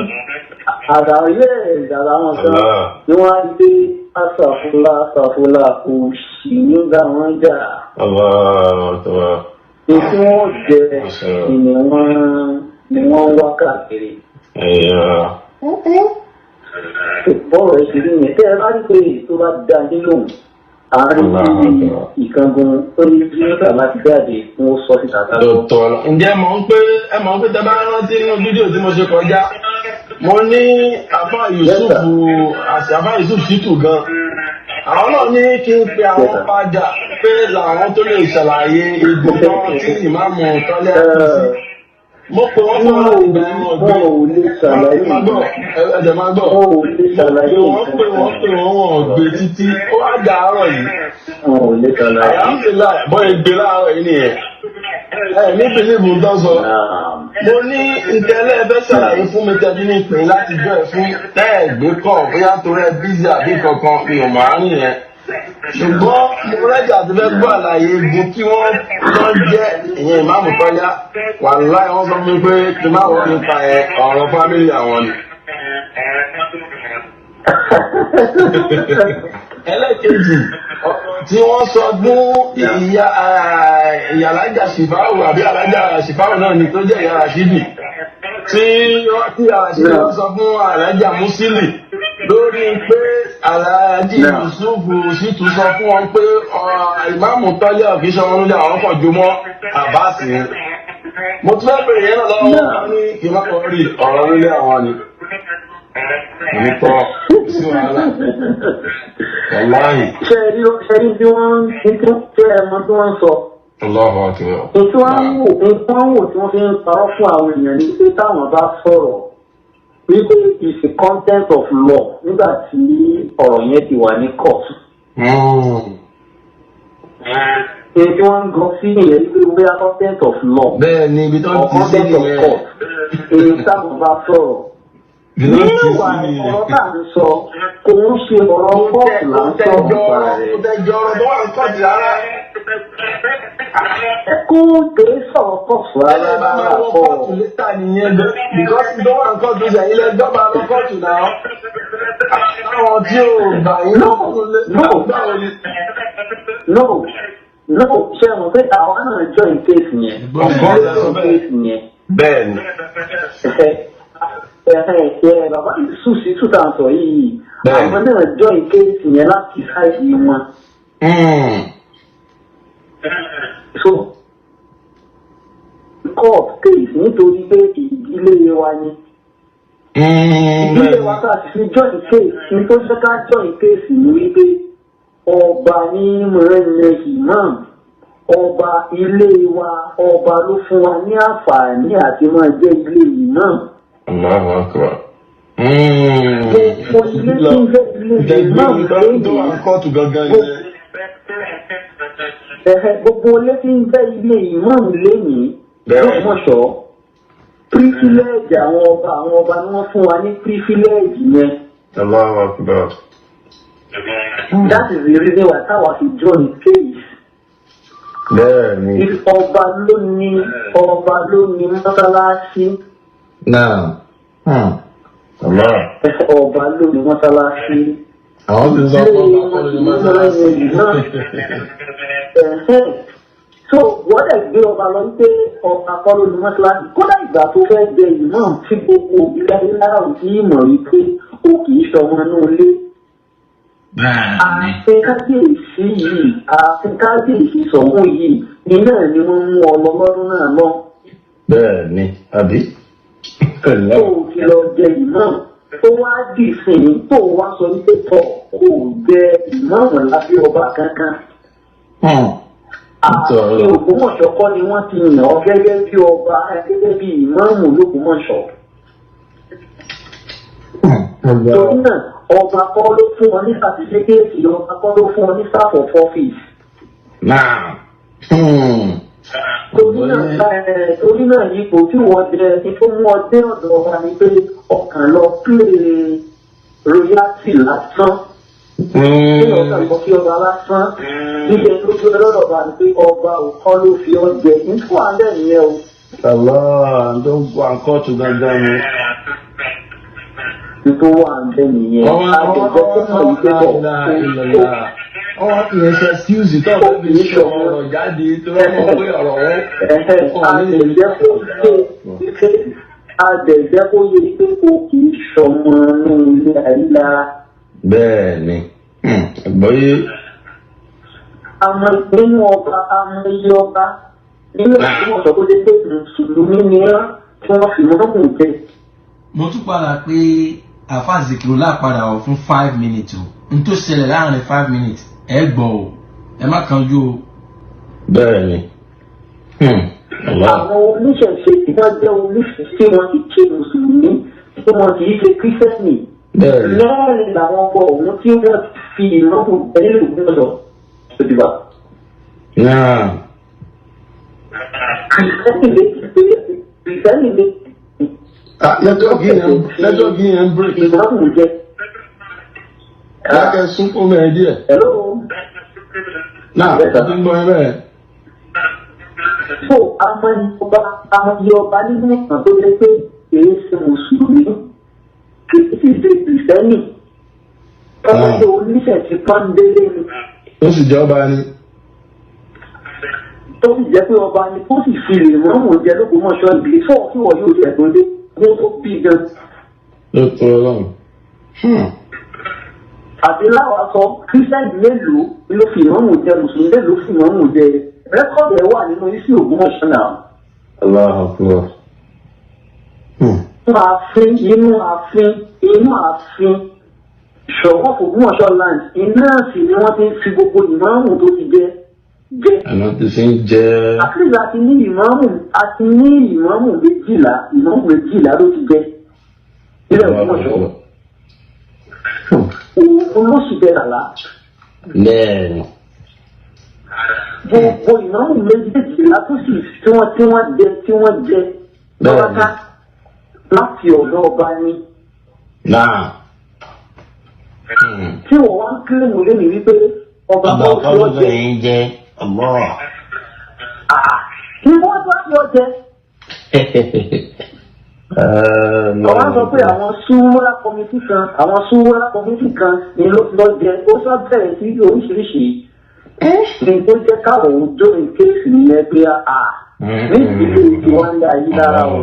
àtàwọn yẹ́ àtàwọn kan Allah. ni wọ́n á rí pé àṣàfùlà àṣàfùlà kò sì nígbà wọn jà. Allah akbar. Ní tí wọ́n jẹ ni wọ́n ń wá káàkiri. Ẹ̀yà. Bọ́ọ̀rọ̀ ẹ̀ ṣe rí yẹn, tẹ́ ẹ bá rí pé tó bá da nílò àárín tí ìkangun ó ní bí bàbá ti jáde fún ó sọ síta ká lọ. Dọ̀tọ̀ lọ. Ǹjẹ́ mọ̀ ń pé ẹ mọ̀ ń pé tẹ bá rántí nínú fídíò tí mo ṣe kọjá, mo ní àfá Yusuf àti àfá Yusuf Ṣítù gan. Àwọn náà ní kí n pe àwọn padà pé làwọn tó lè ṣàlàyé igun náà tí ìmáàmù tọ́lẹ̀ kú sí. Mo pè wọ́n fún àwọn ìgbà ẹ̀wọ̀n gbé. Wọn ò lè ṣàlàyé. Máa gbọ́, ẹ̀jẹ̀ máa gbọ́. Wọn ò lè ṣàlàyé. Wọ́n pè wọ́n pè wọ́n wọ́n gbé títí. Ó wá dàárọ̀ yìí. Wọn ò lè ṣàlàyé. Alhamdulillah, bọ́ ìgbé láàárọ̀ yìí nìyẹn. Ẹ ní bìlíìfù ń tán sọ. Mo ní ntẹ́lẹ̀ fẹ́ ṣàlàyé fún mi tẹ́jú ní ìpín láti jọ ẹ̀ fún tẹ́ ẹ̀ gbé kọ̀ bóyá torí ẹ bízì àbí kankan mi ò máa ń yẹn. Ṣùgbọ́n mo rẹ́jà ti fẹ́ gbọ́ àlàyé egun tí wọ́n tán jẹ́ ìyẹn ìmáàmù Tọ́lá. Wàláhì wọ́n sọ fún mi pé kí n má wọ́n nípa ẹ̀ ọ̀rọ̀ fámìlì àwọn ni. Ẹlẹ́kejì tí wọ́n sọ fún ìyá ìyàlájà ṣìfáwò àbí alájà ṣìfáwò náà ni tó jẹ́ ìyá Rashidi tí Rashidi wọ́n sọ fún alájà Musili lórí pé aláàjì Yusuf Ṣítù sọ fún wọn pé ìmáàmù Tọ́lá kì í ṣe wọn lórí àwọn kan jùmọ̀ Àbáàsì ni. Mo tún fẹ́ bèrè yẹn náà lọ́wọ́ wọn ní kí n má kọ́ rí ọ̀rọ̀ lórí àwọn ni. Èmi kọ́ sí wàhálà. Wàláhì. Ṣé rí bí wọ́n ń ṣe ẹ mọ tí wọ́n ń sọ? Allahu akbar. Ní tí wọ́n ń wò ní tí wọ́n ń wò tí wọ́n fi ń parọ́ fún àwọn èèyàn ni pé táwọn bá sọ̀rọ̀ wípé it's a content of law nígbà tí ọ̀rọ̀ yẹn ti wà ní court. Ní tí wọ́n ń gan sí ìyẹn wípé bóyá content of law Bẹ́ẹ̀ ni ibi tó or ti sí content of nìyẹn. court èyí táwọn bá sọ̀rọ̀. Ibi tó ti sí Níwà nìyẹn. ọ̀rọ̀ tá à ń sọ kò ń ṣe ọ̀rọ̀ kóòtù là ń sọ̀rọ̀ nípa rẹ̀. Kò tẹjọ ọ̀rọ̀ tó wà ní kóòtù rárá. Kó kèé sọ̀rọ̀ kóòtù rárá Ẹ bá máa wọ kọ́. kóòtù létà nìyẹn gan. Because tó wà ní kóòtù ṣe ilé ẹjọ́ bá lọ kóòtù náà. Àwọn tí ò gbà yín lọ́kùnrin lé. No. Báwo ni? No, no, ṣe mọ̀ pé àwọn náà join case yẹn. Ọ̀gá Join case yẹn. Bẹ́ẹ̀ ni. Ẹ bàbá Yusuf Ṣítù tá à ń sọ yìí. Bẹ́ẹ̀ni. Àwọn náà join case yẹn láti sáìdì wọn. So court case nítorí pé ìdílé wa ni. Ìdílé wa tá a sì fi join case ní tó ṣe ká join case ni wípé ọba ní mọ̀rẹ́yìn imam ọba ilé wa ọba ló fún wa ní àǹfààní àti máa jẹ́ ilé imam. Allahu akbar. Gbogbo ilé tí ń jẹ́ ilé imam Tó wà ní kóòtù gangan yẹn. Ẹ̀hẹ̀, gbogbo ilé tí ń jẹ́ ilé imam lénìí Bẹ́ẹ̀. lọ́mọ̀ṣọ́ pírífílẹ́ẹ̀jì àwọn ọba ni wọ́n fún wa ní pírífílẹ́ẹ̀jì yẹn. Allahu akbar. That is the reason why táwa fi join case. Bẹ́ẹ̀ ni. If ọba ló ní mọ́sálásí. Náà. Allah. Ọba ló ní mọ́sálásí. Àwọn ti sọ fún ọba kọ́ lórí mọ́sálásí. Ẹ̀hẹ́n. So wọ́n dẹ̀ gbé ọba lọ wípé ọba kọ́ ló ní mọ́sálásí, kódà ìgbà tó fẹ́ jẹ ìmọ̀ tí gbogbo ìlú ayélujára ò tí ì mọ̀ wípé ó kì í ṣọmọ inú ilé. Bẹ́ẹ̀ni. Ààfin kábíyèsí yìí, ààfin kábíyèsí sọ̀hún yìí iná ni wọ́n mú ọ lọ lọ́dún náà lọ. Bẹ́ẹ̀ ni, àbí? Tó o ti lọ jẹ ìmọ̀ tó wá dì sí i tó o wá sọ wípé tọ̀ kò jẹ ìmọ̀ràn lábẹ́ ọba kankan. Ààfin Ògbómọ̀ṣọ́ kọ́ ni wọ́n ti yàn ọ́ gẹ́gẹ́ bí ọba, gẹ́gẹ́ bí ìmáàmù l'Ógbómọ̀ṣọ́. Torí náà ọba kọ́ ló fún ọ ní sàtífíkẹ́ẹ̀tì, ọba kọ́ ló fún ọ ní staff of office. Náà. Torí náà ipò tí wọ́n jẹ ní tó mú ọ dé ọ̀dọ̀ ọba ni pé ọkàn lọ pílè royalty lásán. Kéèyàn kàn lọ sí ọba lásán níbi tó gbé lọ́dọ̀ bá ní pé ọba ò kọ́ ló fi ọ́ jẹ nítorí wà bẹ́ẹ̀ nìyẹn o. Allah tó ń wà kóòtù gangan ni. Nítorí wà bẹ́ẹ̀ nìyẹn. Àjẹjọ́ tó mọ̀ yìí pé bọ̀ Ọwọ́ kì í ṣe excuse tó ọ̀rọ̀ fi ṣe ọ̀rọ̀ jáde tó wọ́n mọ̀ pé ọ̀rọ̀ wọn. Àjẹjẹ́ kó yẹ pé kò kì í ṣọmọ inú ilé ayélujára. Bẹ́ẹ̀ ni, àgbọ́yé. Àmọ́ nínú ọba, àmọ́ iye ọba nínú ìwọ̀sọ̀ tó dé pé mùsùlùmí ni wọ́n tí wọ́n fi mọ́kùn jẹ. Mo tún padà pé àáfàá Zikirullah padà wọ̀ fún 5 minutes o. N tó ṣẹlẹ̀ láàrin 5 minutes, ẹ gbọ́ o, ẹ má kanjú o. Bẹ́ẹ̀ ni. Àwọn oníṣẹ̀ṣe tí wọ́n jẹ́ oníṣẹ̀ṣe tí wọ́n ti ṣe mùsùlùmí, tí wọ́n kì í ṣe kírísítẹ́nì. Bẹ́ẹ̀ ni. Lẹ́rìn làwọn ọkọ̀ òun tí wọ́n fi ìrọ́pò jẹ nínú ìgbìmọ̀ tó ti wà. Náà. Kìrìsìtẹ́nì méjì pé kìrìsìtẹ́nì méjì. Network yẹn ń break. Ìrọ́pò jẹ. Lákẹ́ sunkún mẹ́rin díẹ̀. Hello. Náà, ẹ ti ń gbọ́ ẹ bẹ́ẹ̀. So amọ̀yọba amọ̀yọba nínú ìtàn tó jẹ́ pé kìí ṣe mùsùlùmí, kìí sì ṣe kìrìsìtẹ́nì. Tọ́jú oníṣẹ̀ṣe pọ́ńdélé ni. Ó sì jẹ́ ọba ni. Tó sì jẹ́ pé ọba ni, ó sì fi lè mọ́mù jẹ lÓgbómọ̀ṣọ́ ìbílẹ̀ fún ọ̀kí wọ̀ yóò jẹ́ tó dé wọ́n tó bí gan. Ló tó Ọlọ́run. Àti láwa sọ, kírísítẹ́nì mélòó ló fi ìmọ̀mù jẹ, mùsùlùmí mélòó fi ìmọ̀mù jẹ? Record ẹ̀ wà nínú isi Ògbómọ̀ṣọ́ náà. Allahu Akbar. Inú ààfin, inú ààfin, inú ààfin Ṣọ̀wọ́n Ògbómọ̀ṣọ́ land iná sì ni wọ́n ti ń fi gbogbo ìmọ̀mù tó ti jẹ jẹ. Àná ti fi ń jẹ. At least a ti ní ìmọ̀mù, a ti ní ìmọ̀mù 12, ìmọ̀mù 12 ló ti jẹ nílẹ̀ Ògbómọ̀ṣọ́. Òun ló sì bẹ̀rẹ̀ àlá. Bẹ́ẹ̀ni. Gbogbo ìmọ̀mù méjèèjìlá tó sì tí wọ́n jẹ tí wọ́n jẹ lọ́wọ́ká láti ọ̀dọ̀ ọba ni. Náà. Tí wọ́n wá ń claim lẹ́nu wípé ọba Ọba kọ́ kọ́ ló ló fi ọ́ jẹ. fẹ́ yín jẹ. Allah. Ni wọ́n tó fi ọ́ jẹ. Ọba sọ pé àwọn súwúrà committee kan, àwọn súwúrà committee kan ni ló fi ọ́ jẹ. Ó sọ bẹ̀rẹ̀ sí oríṣiríṣi. Ní tó jẹ́ káwọn òjò ní case nìyẹn pé à ní ìdílé tí wọ́n ń dá yí lára o.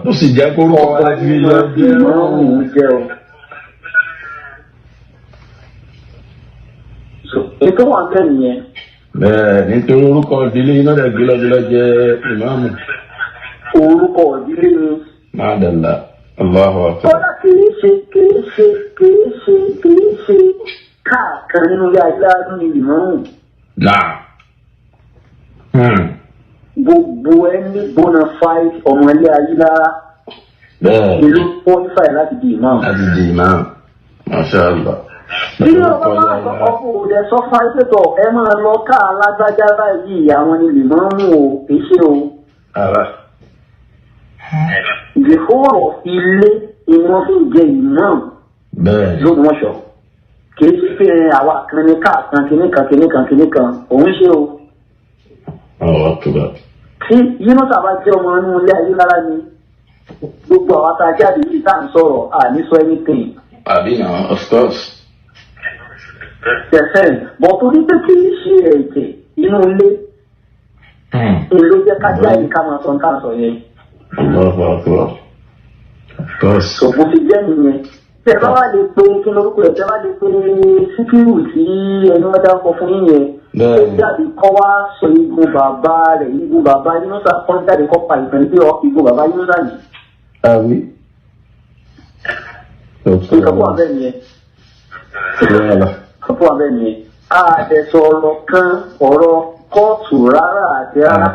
Ó sì jẹ́ kó rọ̀ wá láti fi lọ jẹ́. Ìmọ̀ọ́mù jẹ́ o. So, ètò wà bẹ́ẹ̀ nìyẹn. Bẹ́ẹ̀, nítorí orúkọ ìdílé iná dẹ̀ gbé lọ́jọ́ jẹ́ ìmáàmù. Orúkọ ìdílé ni. Mádàlá. Allahu Akbar. Kódà kìí ṣe kìí ṣe kìí ṣe kìí ṣe káàkan nínú ilé ayélujára ní ìmọ̀ọ́mù. Náà. Gbogbo ẹni bona fide ọmọ ilé ayélujára Bẹ́ẹ̀ ló qualify láti di ìmọ̀ọ́mù. Láti di ìmáàmù. Masha Allah. Bí ọba máa sọ ọkọ̀ òde sọ fún ayélujára, ẹ máa lọ ká alágbájá báyìí, àwọn ni lèmọ́ọ́mù o, kìí ṣe o. Ara. The whole of ilé ni wọ́n fi ń jẹ ìmọ̀ọ́mù Bẹ́ẹ̀ lÓgbómọ̀ṣọ́. Kìí ṣe pé àwa kan ní káàkan kìnnìkan kìnnìkan kìnnìkan òun ṣe o. Allahu Akbar. Tí Yínúsà bá jẹ́ ọmọ inú ilé ayé lára ni, gbogbo àwọn tá a jáde yìí tá à ń sọ̀rọ̀, à ní sọ anything. Àbí náà, of course. Tẹ̀sán bọ̀, torí pé kì í ṣe ẹ̀jẹ̀ inú ilé ló jẹ́ ká jáde ká máa sọ nǹkan sọ yẹn. Allahu Akbar. Of course. Ṣòfò ti jẹ́ nìyẹn. Tẹ bá wà lè pe kí lórúkọ ẹ̀, tẹ bá lè pe Síkírù tí ẹni wọ́n dárúkọ fún yín yẹn, ó jáde kọ́ wá sọ igun bàbá rẹ̀, igun bàbá Yínúsà kọ́ jáde kọ́ pa ìtàn pé igun bàbá Yínúsà yìí. Àbí. Nǹkan tó wà bẹ́ẹ̀ nìyẹn. Nǹkan tó wà bẹ́ẹ̀ nìyẹn. A dẹ̀ sọ ọ̀rọ̀ kan ọ̀rọ̀ kóòtù rárá àti rárá.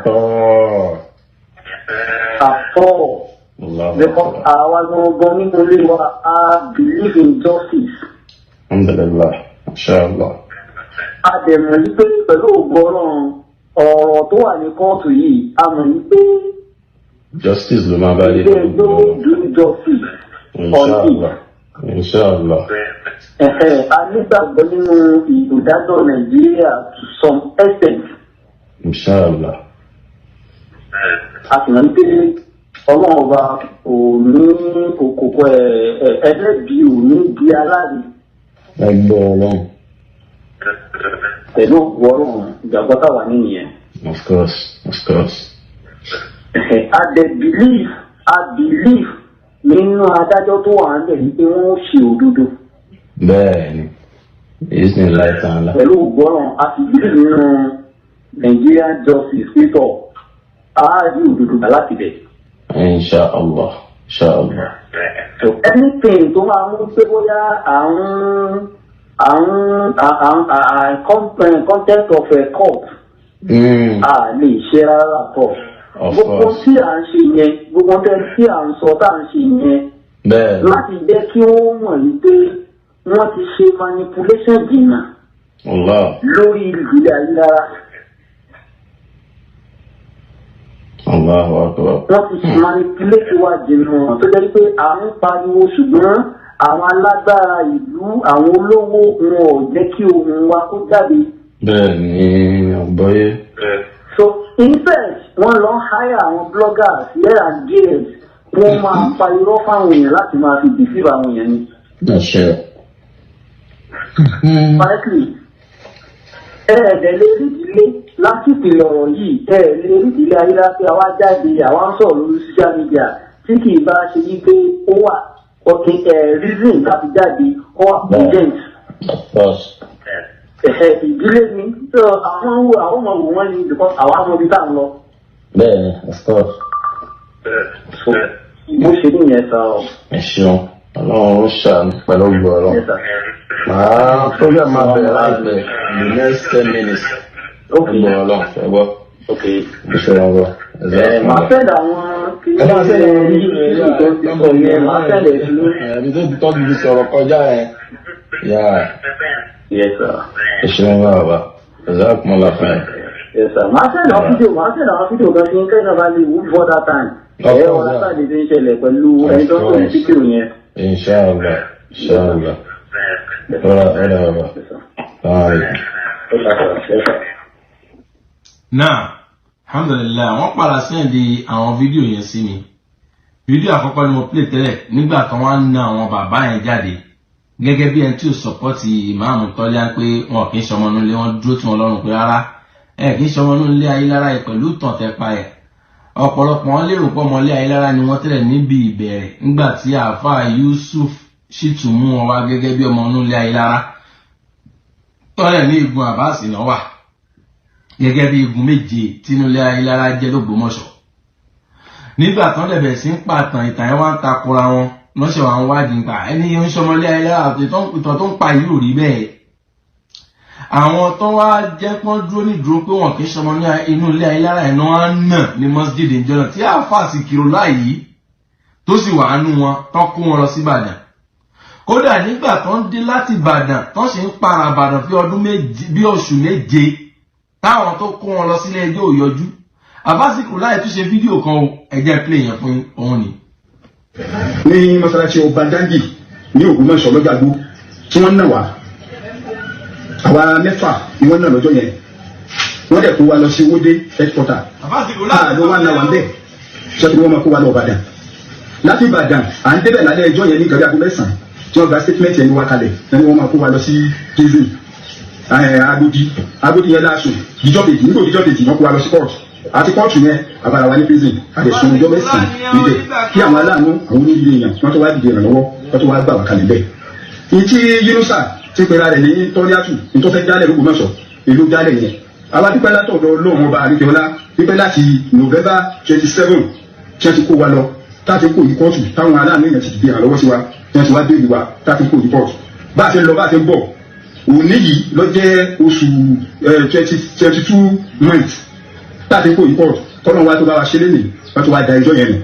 Àtọ́. Because àwa gangan nínú ilé wa, a believe in justice. Alhamdulillah. Mashallah. A dẹ̀ mọ̀ yí pé pẹ̀lú ògo Ọlọ́run, ọ̀rọ̀ tó wà ní kóòtù yìí, a mọ̀ yí pé Justice ló máa bá dé. ilé ẹjọ́ do justice on it. Inshallah. Inshallah. Ẹ̀hẹ̀, a nígbàgbọ́ nínú ìdájọ́ Nàìjíríà to some extent. Inshallah. A sì mọ̀ pé Ọlọ́run Ọba ò ní òkòkò ẹ̀ ẹlẹ́bi ò ní di aláàbí. Lágbọ́ Ọlọ́run. Pẹ̀lú òkú Ọlọ́run, ìgbàgbọ́ táwa nìyẹn. Of course, of course. A dẹ̀ believe, a believe nínú adájọ́ tó wà ń bẹ̀ ní pé wọ́n ó ṣe òdodo. Bẹ́ẹ̀ni. Bismillah ta'ala. Pẹ̀lú òkú Ọlọ́run, a sì believe nínú Nigerian justice pétọ̀ a rí òdodo gbà láti bẹ̀. Inshallah. Inshallah. So anything tó máa mú pé bóyá àrùn contempt of a court, a lè ṣe rárá tọ̀. Of Gbogbo course. tí à ń ṣe yẹn, gbogbo tẹ́ tí à ń sọ tá à ń ṣe yẹn, láti jẹ́ kí wọ́n mọ̀ yìí pé wọ́n ti ṣe manipulation jìnnà Allah. lórí ìdílé ayélujára. Allahu akbar. Wọ́n ti ṣe manipulate wa jìnnà tó jẹ́ pé à ń pariwo, ṣùgbọ́n àwọn alágbára ìlú, àwọn olówó, wọn ò jẹ́ kí ohùn wa kó jáde. Bẹ́ẹ̀ni, àgbọ́yé. So in fact, wọ́n lọ hire àwọn bloggers here and there, wọ́n máa pa irọ́ fáwọn èèyàn láti máa fi deceive àwọn èèyàn ni. Àṣẹ. Honestly, ẹ ẹ̀dẹ̀ lè rí ìdílé láti ìpìlẹ̀ ọ̀rọ̀ yìí, ẹ lè rí ìdílé ayélujára pé àwa jáde, àwa ń sọ̀rọ̀ lórí social media, tí kì í bá ṣe yí pé ó wà okay, ẹ reason láti jáde, ó wà urgent. Of course. Ẹ̀hẹ̀, ìdílé mi so àwọn wo àwọn ọmọ wò wọ́n ni because àwa mọ ibi tá à ń lọ. Bẹ́ẹ̀ni, of course. So bó ṣe nìyẹn sọ. Ẹ ṣeun. Ọlọ́run ó ṣàánú pẹ̀lú ògbó Ọlọ́run. Yes, sir. Màá program máa bẹ̀rẹ̀ láìpẹ́, the next 10 minutes. Okay. Ògbó Ọlọ́run fẹ́ gbọ́. Okay. Ẹ ṣeun gbọ́. Ẹ máa send àwọn Ẹ máa send àwọn fídíò rẹ̀ yá. tó ti sọ yẹn, máa send ẹ̀ sí. Ẹbí tó ti tọ́jú ti sọ̀rọ̀ kọjá ẹ̀. Yà. Yes, sir. Ẹ ṣeun bá bàbá. Jazakumullahu khair. Yes, sir. Máa send àwọn fídíò, máa send àwọn fídíò kan sí kẹ́hìn náà bá lè wú before that time. Of Ẹ course, wọ́n yeah. látàdé tó ń ṣẹlẹ̀ pẹ̀lú ẹni tó ń pè ní fídíò yẹn. Inshallah. Inshallah. Ọ̀rọ̀ ọ̀rọ̀ bàbá. Yes, sir. Bye. Yes, sir. Náà, alhamdulillahi, wọ́n padà send àwọn fídíò yẹn sí mi. Fídíò àkọ́kọ́ ni mo play tẹ́lẹ̀ nígbà tí wọ́n á na àwọn bàbá yẹn jáde gẹ́gẹ́ bí ẹni tí ò support ìmáàmù Tọ́lá pé wọn kì í ṣọmọ nílé, wọn dúró tí wọn lọ́rùn pé rárá, ẹ kì í ṣọmọ nílé Ayélára yìí pẹ̀lú ìtàn tẹ́pa ẹ̀. Ọ̀pọ̀lọpọ̀ wọn lérò pé ọmọlé Ayélára ni wọ́n tẹ́lẹ̀ níbi ìbẹ̀rẹ̀ nígbà tí àáfàá Yusuf sì tún mú wọn wá gẹ́gẹ́ bí ọmọ nílé Ayélára tọ́lẹ̀ ní igun Àbáàsì náà wà gẹ́gẹ́ bí igun méje tínúlé Ayélára jẹ́ lÓgbómọ̀ṣọ́. Nígbà tán dẹ̀ bẹ̀rẹ̀ sí ń pàtàn ìtàn yẹn, wá ń takora wọn lọ́sẹ̀, wà ń wádìí nípa ẹni yẹn ń sọmọlé Ayélára àti ìtàn tó ń pa yìí ò rí bẹ́ẹ̀. Àwọn tó wá jẹ́ pọ́n dúró ní dúró pé wọn kì í sọmọ ní inú ilé Ayélára ẹ̀ náà nà ní masjid ìjọ náà tí àáfàá sì kiri láàyè tó sì wà nù wọn tán kó wọn lọ sí Ìbàdàn. Kódà nígbà tó ń dé láti Ìbàdàn, tó sì ń para Ìbàdàn fi ọdún méje bí oṣù 7 táwọn tó kó wọn lọ sílé ẹjọ́ ò yọjú. Àbásìkò láì tún ṣe fídíò kan o, ẹ jẹ́ play yẹn fún òun ni. Ní mọ́sálásí ọba Dangi ní Ògbómọ̀ṣọ́ lọ́jàgbó tí wọ́n nà wá, àwa mẹ́fà ni wọ́n nà lọ́jọ́ yẹn. Wọ́n dẹ̀ kó wa lọ sí Owódé headquarter. Àbásìkò a ló wá nà wá bẹ́ẹ̀ sọ́tí wọ́n máa kó wa lọ Ìbàdàn. Láti Ìbàdàn, à ń débẹ̀ lálẹ́ ẹjọ́ yẹn ní gàdí aago 9 tí wọ́n gba statement yẹn ní wa kalẹ̀ ẹni wọ́n máa kó wa lọ sí prison Agodi. Agodi yẹn láàsùn díjọ́ kejì. Nígbà díjọ́ kejì, wọ́n kó wa lọ sí court. Àti kóòtù yẹn, àbára wa ní prison, àdẹ̀sùn ọjọ́ 9 níbẹ̀ kí àwọn aláàánú, àwọn onílé èèyàn, wọ́n tó wá dìde ìrànlọ́wọ́, wọ́n tó wá gbà wá kalẹ̀ bẹ́ẹ̀. Ìtí Yunusa ti pera rẹ̀ ní Tọ́líàtù ní tó fẹ́ dálẹ̀ lÓgbómọ̀ṣọ́ ìlú dálẹ̀ yẹn, àwa dúpẹ́ látọ̀dọ̀ Ọlọ́run Ọba àríkẹ́ọ́lá wípé láti November 27 tí wọ́n ti kó wa lọ, táti kó yí kóòtù, táwọn aláàánú èèyàn ti dìde ìrànlọ́wọ́ sí wa, tí wọ́n ti wá béèrè wa, táti kó yí kóòtù, bá a ti ń lọ, bá a ti ń bọ̀, òní yìí ló jẹ́ oṣù 22 months táti kó yí kóòtù. Tọ́lọ́ wa tó bá wa ṣe lénìí, wọ́n tó wá da ẹjọ́ yẹn nù.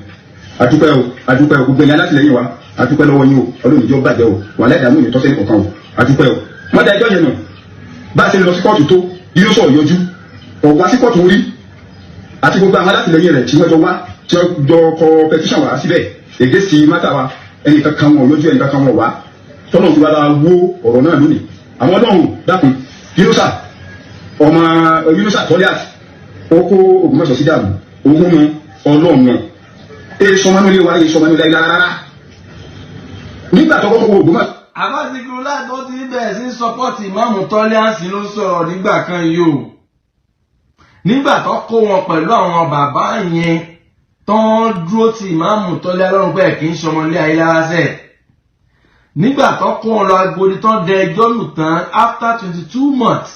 Àdúpẹ́ o, àdúpẹ́ o. Gbogbo ẹ̀yin alátìlẹ́yìn wa, àdúpẹ́ lọ́wọ́ yín o. Ọlọ́run ìjọ bàjẹ́ o, wàhálà ìdààmú ìyẹn tọ́sẹ̀ nìkan o. Àdúpẹ́ o. Wọ́n da ẹjọ́ yẹn nù. Bá a ṣe lọ sí kóòtù tó yóò sọ̀rọ̀ yọjú ọ̀wá sí kóòtù orí àti gbogbo àwọn alátìlẹ́yìn rẹ̀ tí wọ́n jọ wá, tí wọ́n jọ kọ petition wá síbẹ̀ èdè sí mátà wa, ẹnìkan kan wọn ò yọjú, ẹnìkan kan wọn wá. Tọ́lọ́run ti wá bá wó ọ̀rọ̀ náà lónìí. Àwọn Ọlọ́run dákun, Yunusa, ọmọ Yunusa Tọ́líàtì, ó kó Ògbómọ̀ṣọ́ sí dàrú òun nu Ọlọ́run náà. Èyí sọmọ nílé wa, èyí sọmọ nílé rárá nígbà tó kọ́kọ́ wo Ògbómọ̀ṣọ́. Àbáṣekúrúlá tó ti bẹ̀rẹ̀ sí support ìmáàmù Tọ́líàsì ló sọ̀rọ̀ nígbà kan yìí o. Nígbà tó kó wọn pẹ̀lú àwọn bàbá yẹn tó ń dúró ti ìmáàmù Tọ́líà lọ́rùn pé kì í ṣọmọlé ayélujára nígbà tó kó wọn lọ Agodi tán, dẹ ẹjọ́ lù tán after 22 months.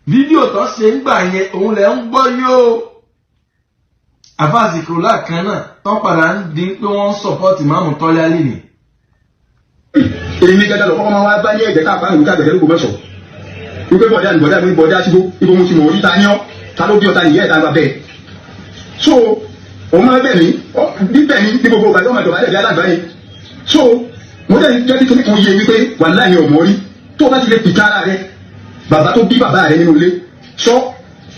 Fídíò tó ṣe ń gbà yẹn, òun lẹ̀ ń gbọ́ yóò. Àfáàsìkúrúlá kan náà tó padà ń di pé wọ́n ń support ìmáàmù Tọ́líà lẹ́nìí. Èmi gẹ́gẹ́ lọ kọ́kọ́ máa wá bá ní ẹ̀jẹ̀ káàpá nìkan gbẹ̀gẹ́ lÓgbómọ̀ṣọ́ wípé bọ̀dá mi, bọ̀dá mi, bọ̀dá síbó ibo mo ti mọ̀ orí, ta ní ọ́, ta ló bí ọ, ta nìyẹ́ ẹ̀, ta gba bẹ́ẹ̀. So òun máa bẹ̀ mí bíbẹ̀ ní ní gbogbo ìgbà tó máa dọ̀bálẹ̀ bí alágbá yẹn. So mo dẹ̀ jẹ́ kí kíní kan yé wípé wàláhì ọmọ rí tó o bá ti lè pìtà ara rẹ, bàbá tó bí bàbá rẹ nínú ilé sọ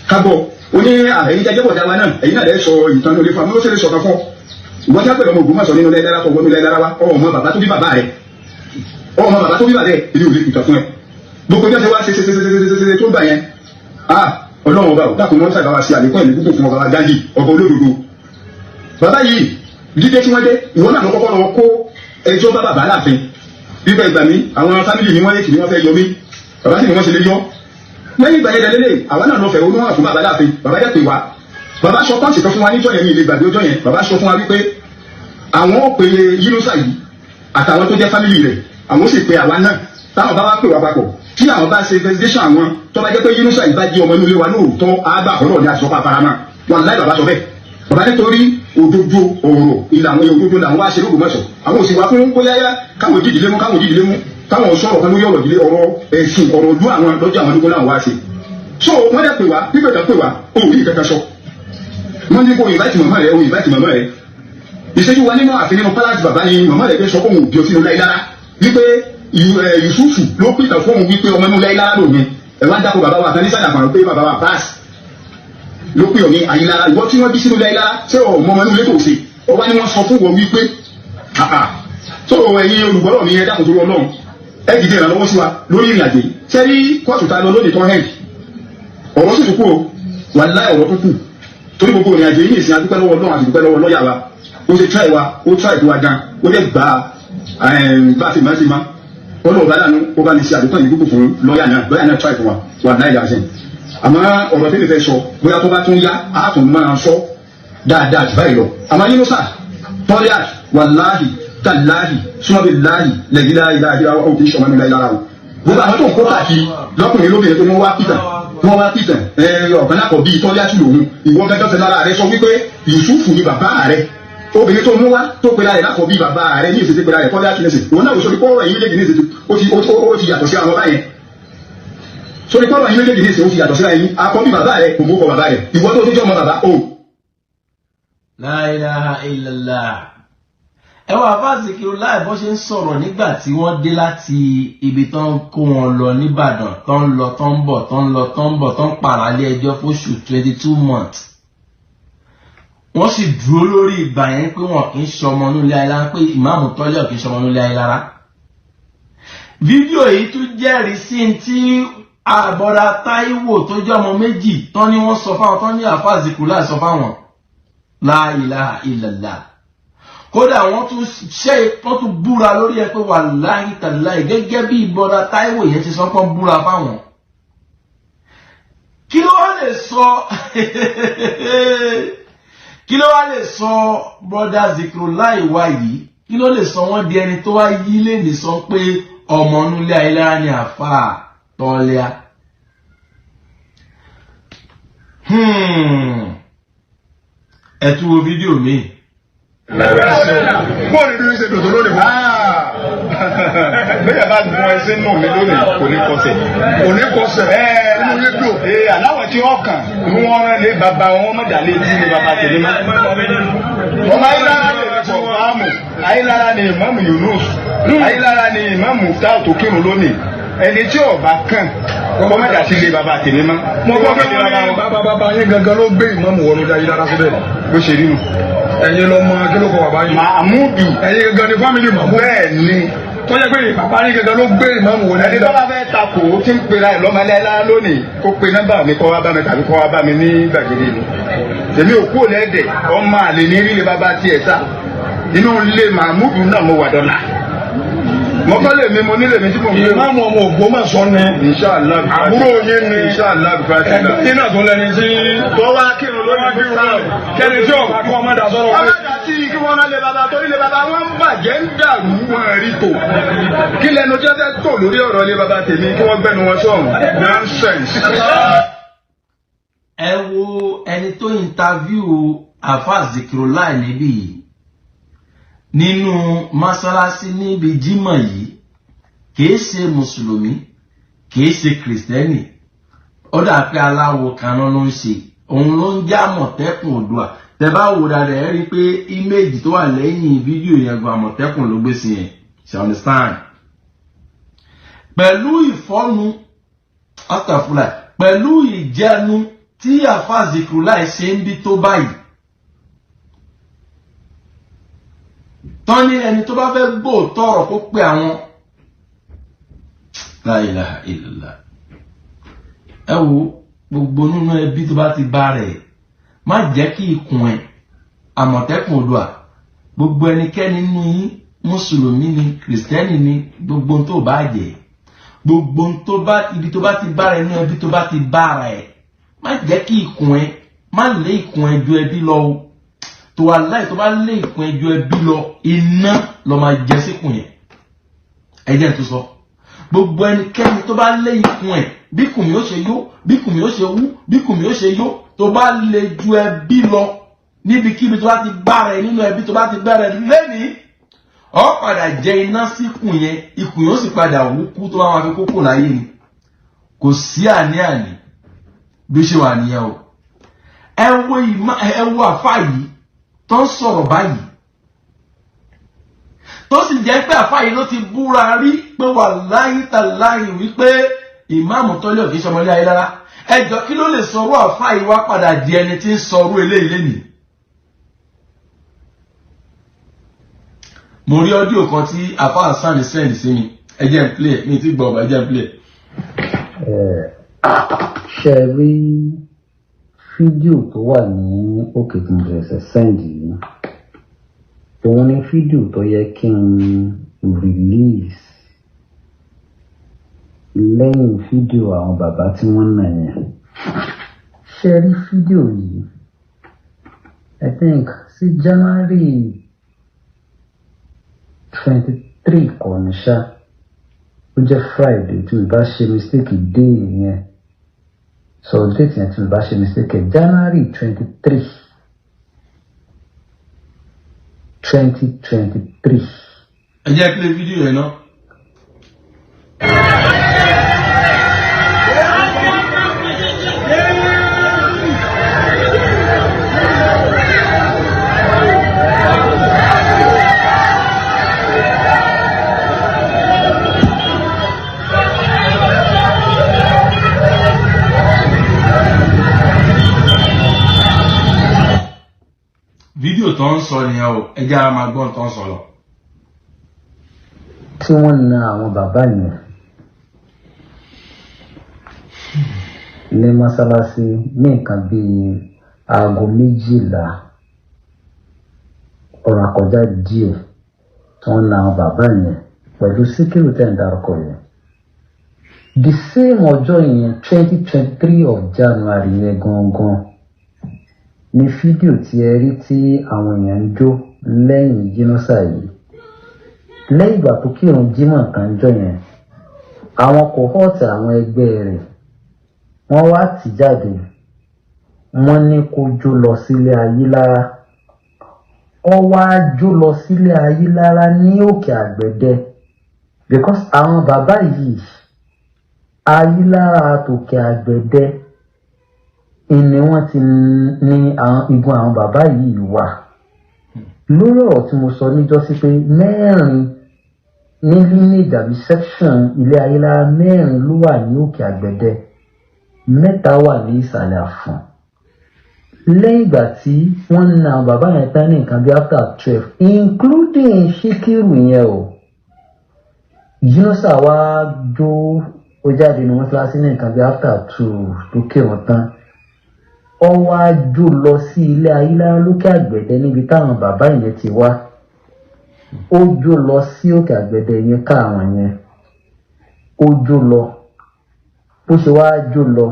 kábọ̀ ó ní ẹ̀yin jẹ́jẹ́ bọ̀dá wa náà, ẹ̀yin náà lẹ́ sọ ìtàn nínú ilé fún wa. Mo ló ṣe lè sọ̀kan fún ọ, ìwọ́n tí a pẹ̀lú ọmọ Ògbómọ̀ṣọ́ nínú ilé dára tó wọnú ilé dára wa, ọmọ bàbá tó bí bàbá rẹ, ọmọ bàbá tó bí bàbá rẹ, èmi ò lè pìtàn fún ẹ. Gbogbo ẹjọ́ ṣe wá ṣe ṣe ṣe ṣe ṣe ṣe ṣe tó gbà yẹn, ah, Ọlọ́run ọba ò dákun, wọn sábà wá sí àlékún ẹ̀mí gúngùn fún ọba wa Gandhi, ọba olódodo. Bàbá yìí dídé tí wọ́n dé, ìwọ náà lọ kọ́kọ́ lọ kó ẹjọ́ bá bàbá láàfin bíbẹ́ ìgbà mi, àwọn family mi wọ́n lè tì ní wọ́n fẹ́ yọ mí, bàbá sì ni wọ́n ṣe lè yọ. Lẹ́yìn ìgbà yẹn lélẹ̀, àwa náà lọ fẹ̀ onú hàn fún bàbá láàfin. Bàbá dẹ̀ pè wá, bàbá sọ pọ́ǹsì kan fún wa níjọ́ yẹn, mi lè gbàgbé ọjọ́ yẹn. Bàbá sọ fún wa wípé àwọn ò pe Yínúsà yìí àtàwọn tó jẹ́ family rẹ̀, àwọn ó sì pe àwa náà. Táwọn bá wá pè wá papọ̀, tí àwọn bá ṣe investigation àwọn, tó bá jẹ́ pé Yínúsà yìí bá jí ọmọ inú ilé wa lóòótọ́, àgbà ọ̀rọ̀ ní aṣọ pàpàràmà. Wàláhì, bàbá sọ bẹ́ẹ̀. Bàbá nítorí òdodo ọ̀rọ̀ ìlànà òdodo làwọn wá ṣe lÓgbómọ̀ṣọ́, àwọn òsì wá fún bóyá káwọn òjìdílé mú, káwọn òjìdílé mú, káwọn sọ̀rọ̀ kan lórí ọ̀rọ̀ ìdílé, ọ̀rọ̀ ẹ̀sìn, ọ̀rọ̀ ojú àwọn lọ́jọ́ àwọn ológun làwọn wá ṣe. So wọ́n dẹ̀ pè wá, pípẹ́ kan pè wá, òun yìí kankan sọ. Wọ́n ní kó invite màmá rẹ̀, òun invite màmá rẹ̀. Ìṣẹ́jú wa nínú ààfin, nínú palace bàbá ni màmá rẹ̀ fẹ́ sọ fóun òbí ọtí nínú láìlára wípé Yusufu ló pìtàn fóun wípé ọmọ inú láìlára lòun. Ẹ̀ wá dákọ̀ bàbá wa kan ní sàdàpọ̀ pé bàbá wa báàsì ló pè ọ ní àyílára. Ìwọ tí wọ́n bí sínú láìlára, ṣé ọ mọ ọmọ inú ilé tó ṣe ọba ni wọ́n sọ fún wọn wípé àà? Tó ẹ̀yin olùgbọ́rọ̀ mi, ẹ dákun torí Ọlọ́run, ẹ dìde ìrànlọ́wọ́ sí wa lórí ìrìn àjò yìí. Ṣé rí kóòtù ta lọ lónìí tó hẹ́ǹd, ọ̀rọ̀ sì tún kú o. Wàláhì, ọ̀rọ̀ tó kù torí gbogbo ìrìn àjò yìí ní ìsìn, adúpẹ́ lọ́wọ́ Ọlọ́run àti dúpẹ́ lọ́wọ́ lọ́ọ̀yà wa. Ó ṣe try wa, ó try tó wa gan, ó dẹ̀ gbà á bá a ti máa ti má. Ọlọ́run bá dànù, ó bá ní ṣe àdúgbò yìí gbogbo fún lọ́ọ̀yà náà. Lọ́ọ̀yà náà try fún wa, wàláhì yàtọ̀. Àmọ́ ọ̀rọ̀ tẹ́lẹ̀ fẹ́ sọ, bóyá tó bá tún yá, á tún máa sọ dáadáa jù báyìí lọ. Àmọ́ Yínúsà Tọ́líà, wàláhì tàláhì súnmọ́bí láhì lẹ́gíláhì láhì, ó kì í ṣọmọ nílá ìlara o. Gbogbo àwọn tó ń kó káàkiri lọ́kùnrin lóbìnrin tó wọ́n wá pìtàn, wọ́n wá pìtàn ọ̀kan náà kọ̀ bíi Tọ́líà tù lòun. Ìwọ gẹ́gẹ́ fẹ́ lára rẹ sọ wípé Yusufu ni bàbá rẹ. Obìnrin tó mú wá tó pera rẹ̀ lákọ̀ bí bàbá rẹ ní ìṣèṣe pera rẹ̀ Tọ́líà tù ní ìṣèṣe, òun náà sọ pé ọ̀rọ̀ yìí méjèèjì ní ìṣèṣe ó ti yàtọ̀ sí àwọn báyẹn. Sórí pọ́nrọ̀ yìí méjèèjì ní ìṣèṣe ó ti yàtọ̀ sí ayé akọ bí bàbá rẹ kò mú kọ bàbá rẹ, ìwọ tó tó jẹ́ ọmọ bàbá o. La ilaha illallah. Ẹ wà fásitì láì bọ́ ṣe ń sọ̀rọ̀ nígbà tí wọ́n dé láti ibi tó ń kó wọn lọ nìbàdàn, tó ń lọ, tó ń bọ̀, tó ń lọ, tó ń bọ̀, tó ń pàràlé ẹjọ́ fóṣù 22 months. Wọ́n sì dúró lórí ìgbà yẹn pé wọn kì í ṣọmọ nílé ayé lára, pé ìmáàmù Tọ́lẹ̀ kì í ṣọmọ nílé ayé lára. Fídíò yìí tún jẹ́rìí sí tí àbọ̀dá Táíwò tó jẹ́ ọmọ méjì tán ni wọ́n sọ fáwọn tán ní àfáà Zikrullah sọ fáwọn. La ilaha illallah. Kódà wọ́n tún ṣe, wọ́n tún búra lórí ẹ pé wàláhì tàláhì, gẹ́gẹ́ bí ìbọ̀dá Táíwò yẹn ti sọ pọ́n búra fáwọn. Kí ló wá lè sọ, kí ló wá lè sọ brother Zikrullah wa yìí, kí ló lè sọ wọ́n di ẹni tó wá yí lè ní sọ pé ọmọ nílé ayélujára ni àfáà Tọ́lẹ́à? Ẹ tún wo fídíò míì. Bọ́ọ̀lù ní ṣe dòdò lónìí fún. Bẹ́ẹ̀ bá gun ẹsẹ̀ nù mí lónìí, kò ní kọsẹ̀. Kò ní kọsẹ̀. Inú yín dùn. Ee, aláwọ̀ tí wọ́n kàn ní wọ́n rán lé bàbá wọn mọ̀dà lé tí ní bàbá tèmi mọ́. Ọmọ ayélujára lè kọ̀ fáàmù. Ayélujára ni Ìmáàmù Yunus. Ayélujára ni Ìmáàmù Muftar tó kírun lónìí. Ẹni tí ó bá kàn kọ́ mọ̀dà sí lé bàbá tèmi mọ́. Mo gbọ́ pé wọ́n ní bàbá bàbá yín gangan ló gbé ìmáàmù wọnú ayélujára síbẹ̀. Bó ṣe rí nu. Ẹ̀yin lọ mọ kí ló kọ bàbá yín. Màmúdù. Ẹ̀yin gangan ni family Màmúdù. Bẹ́ẹ̀ ni. Tó jẹ́ pé bàbá yín gangan ló gbé ìmáàmù wọlé. Ẹni tó bá fẹ́ takò ó ti ń pera ẹ̀ lọ́mọ ẹlẹ́lá lónìí, kó pe nọ́mbà mi, kó wá bá mi tàbí kó wá bá mi ní gbàgede mi. Èmi ò kúrò lẹ́dẹ̀, ọmọ àlè ní rí bàbá tiẹ̀ sá. Inú ilé Mahmudu náà mo wà dọ́là. Mo kọ́ lè mi, mo nílé mi tí mo ń gbé. Ìmáàmù ọmọ Ògbómọ̀ṣọ́ ni. Inshallah. Àbúrò yín ni. Inshallah. Ẹgbẹ́ yín náà tó lẹni tí. Tó wá kírun lórí Kírun kẹ́ni tí ò bá kọ́ ọmọ dà sọ́rọ̀ pé. Ọlọ́dà tí kí wọ́n rán lé bàbá torí lé bàbá wọn ń bàjẹ́, ń dàrú, wọn rí tò. Kí lẹnu jẹ́ fẹ́ tò lórí ọ̀rọ̀ lé bàbá tèmi, kí wọ́n gbẹ́nu wọn sọ̀rùn. Nonsense. Ẹ wo ẹni tó interview Àfa Zikirulai níbí yìí nínú mọ́sálásí níbi jímọ̀ yìí, kìí ṣe mùsùlùmí, kìí ṣe kìrìsìtẹ́nì. Ó dà pé aláwo kan náà ló ń ṣe, òun ló ń jẹ́ Àmọ̀tẹ́kùn Oòduà. Tẹ bá wò dáadáa, ẹ rí i pé image tó wà lẹ́yìn fídíò yẹn gan, Àmọ̀tẹ́kùn ló gbé sí yẹn, ṣe understand? Pẹ̀lú ìfọ́nu astafula, pẹ̀lú ìjẹnu tí Àfa Zikirulai ṣe ń bí tó báyìí tán ní ẹni tó bá fẹ́ gbóòótọ́ ọ̀rọ̀ kó pe àwọn. La ilaha illallah. Ẹ wo gbogbo nínú ẹbí tó bá ti bá rẹ̀, má jẹ́ kí ikùn ẹ̀ Àmọ̀tẹ́kùn Oòduà. Gbogbo ẹnikẹ́ni nínú yín, mùsùlùmí ni, kìrìsìtẹ́nì ni, gbogbo tó bá jẹ́, gbogbo tó bá ibi tó bá ti bá rẹ̀ nínú ẹbí tó bá ti bá ara ẹ̀, má jẹ́ kí ikùn ẹ̀, má lé ikùn ẹ̀ ju ẹbí lọ o. Tó wà láì tó bá lé ikùn ẹ̀ ju ẹbí lọ, iná lọ máa jẹ síkùn yẹn. Ẹ jẹ́ n tó sọ, gbogbo ẹnikẹ́ni tó bá lé ikùn ẹ̀, bí kùn mi ó ṣe yó, bí kùn mi ó ṣe wú, bí kùn mi ó ṣe yó, tó bá lè ju ẹbí lọ, níbikíbi tó bá ti bá rẹ nínú ẹbí tó bá ti bá rẹ lẹ́nìí, ọ padà jẹ iná síkùn yẹn, ikùn yóò sì padà wú kú tó bá máa fi kókò láyé ni. Kò sí àní-àní bí ó ṣe wà nìyẹn o. Ẹ wo ìmọ̀, ẹ wo àfà yìí tó ń sọ̀rọ̀ báyìí, tó sì jẹ́ pé àfà yìí ló ti búra rí pé wà láyé tàláyé wípé ìmáàmù tọ́lẹ̀ òkè sọmọlé ayé rárá. Ẹjọ́, kí ló lè sọ̀rọ̀ àfà yìí wá padà di ẹni tí ń sọ̀rọ̀ eléyìí lénìí? Mo rí audio kan tí àfà Hasan send sí mi, ẹ jẹ́ n play. Mi ti gbọ́ ọ̀bà, ẹ jẹ́ n play. Ṣe rí fídíò tó wà ní òkè tí mo ṣẹ̀ṣẹ̀ send yìí, òun ni fídíò tó yẹ kí n release lẹ́yìn fídíò àwọn bàbá tí wọ́n nà yẹn. Ṣe rí fídíò yìí, I think sí January 23 kọ́ ní ṣá, ó jẹ́ Friday, tí mi bá ṣe mistake day yẹn, so date yẹn, tí mi bá ṣe mistake, January 23, 2023. Ẹ jẹ́ play fídíò yẹn náà. Fídíò tó ń sọ nìyẹn o. Ẹ jẹ́ ara máa gbọ́n tó ń sọ lọ. Tí wọ́n na àwọn bàbá yẹn ní mọ́sálásí ní nǹkan bíi aago 12 ọ̀rọ̀ àkọjá díẹ̀, tí wọ́n na àwọn bàbá yẹn pẹ̀lú Síkírù tẹ̀ ń darúkọ yẹn, the same ọjọ́ yẹn, 2023 of January yẹn gangan ní fídíò tí ẹ rí tí àwọn èèyàn ń jó lẹ́yìn jímọ́sà yìí. Lẹ́yìn ìgbà tó kírun jímọ̀ tán jọ yẹn, àwọn cohort, àwọn ẹgbẹ́ rẹ̀, wọ́n wá tì jáde, wọ́n ní kó jó lọ sílé Ayílára. Ó wá jó lọ sílé Ayílára ní Òkè Àgbẹ̀dẹ, because àwọn bàbá yìí, Ayílára tòkè Àgbẹ̀dẹ ni wọ́n ti ní àwọn igun àwọn bàbá yìí wà. Lórí ọ̀rọ̀ tí mo sọ níjọ́sí pé mẹ́rin ní lineage àbí section ilé Ayélára, mẹ́rin ló wà ní Òkè Àgbẹ̀dẹ, mẹ́ta wà ní Ìsàlẹ̀ Àfọ̀n. Lẹ́yìn ìgbà tí wọ́n na àwọn bàbá yẹn tán ní nǹkan bí after 12, including Síkírù yẹn o. Yunusa wá jó, ó jáde ní mọ́ṣáláṣí ní nǹkan bí after 2 tó kírun tán. Ó wá jó lọ sí ilé Ayílára lókè Àgbẹ̀dẹ níbi táwọn bàbá yẹn ti wá. Ó jó lọ sí òkè Àgbẹ̀dẹ yẹn ká àwọn yẹn. Ó jó lọ. Bó ṣe wá jó lọ,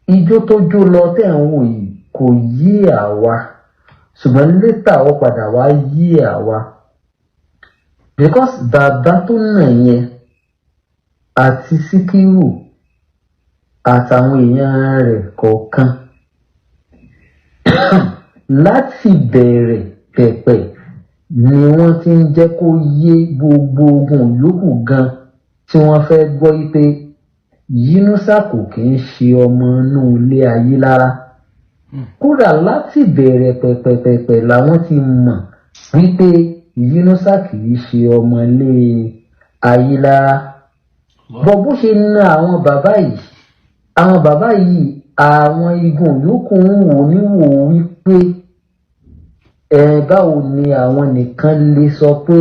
ijó tó jó lọ tẹ̀ ń wò yìí kò yí àwa, ṣùgbọ́n later ó padà wá yí àwa, because bàbá tó nà yẹn àti Síkírù àtàwọn èèyàn rẹ̀ kọ̀ọ̀kan láti bẹ̀rẹ̀ pẹ̀pẹ̀ ni wọ́n ti ń jẹ́ kó yé gbogbo ogun yòókù gan tí wọ́n fẹ́ gbọ́ yí pé Yunusa kò kì í ṣe ọmọ inú ilé Ayílára. Kódà láti bẹ̀rẹ̀ pẹ̀pẹ̀pẹ̀pẹ̀ làwọn ti mọ̀ wípé Yunusa kì í ṣe ọmọ ilé Ayílára. Bọ́ bó ṣe na àwọn bàbá yìí, àwọn bàbá yìí, àwọn igun yòókù ń wò níwò wípé ẹ báwo ni àwọn nìkan lè sọ pé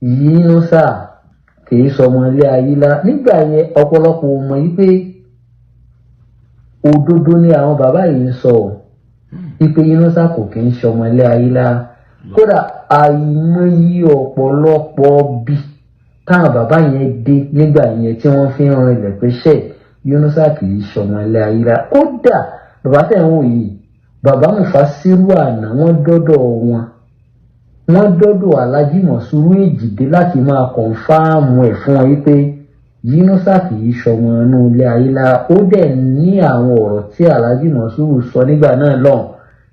Yunusa kì í sọmọ ilé Ayílára? Nígbà yẹn, ọ̀pọ̀lọpọ̀ ò mọ̀ yí pé òdodo ni àwọn bàbá yìí ń sọ ọ́, wípé Yunusa kò kì í ṣọmọ ilé Ayílára. Kódà àìmọye ọ̀pọ̀lọpọ̀ bí táwọn bàbá yẹn dé nígbà yẹn tí wọ́n fi ń rinlẹ̀ pé ṣe Yunusa kì í ṣọmọ ilé Ayílára. Kódà bàbá tẹ̀ ń wò yìí, bàbá Mufasiru àná, wọ́n dọ́dọ̀ wọn, wọ́n dọ́dọ̀ Alhaji Mọ̀súrú Èjìdé láti máa confirm ẹ̀ fún wọn wípé Yunusa kì í ṣọmọ inú ilé Ayílára. Ó dẹ̀ ní àwọn ọ̀rọ̀ tí Alhaji Mọ̀súrù sọ nígbà náà lọ́hùn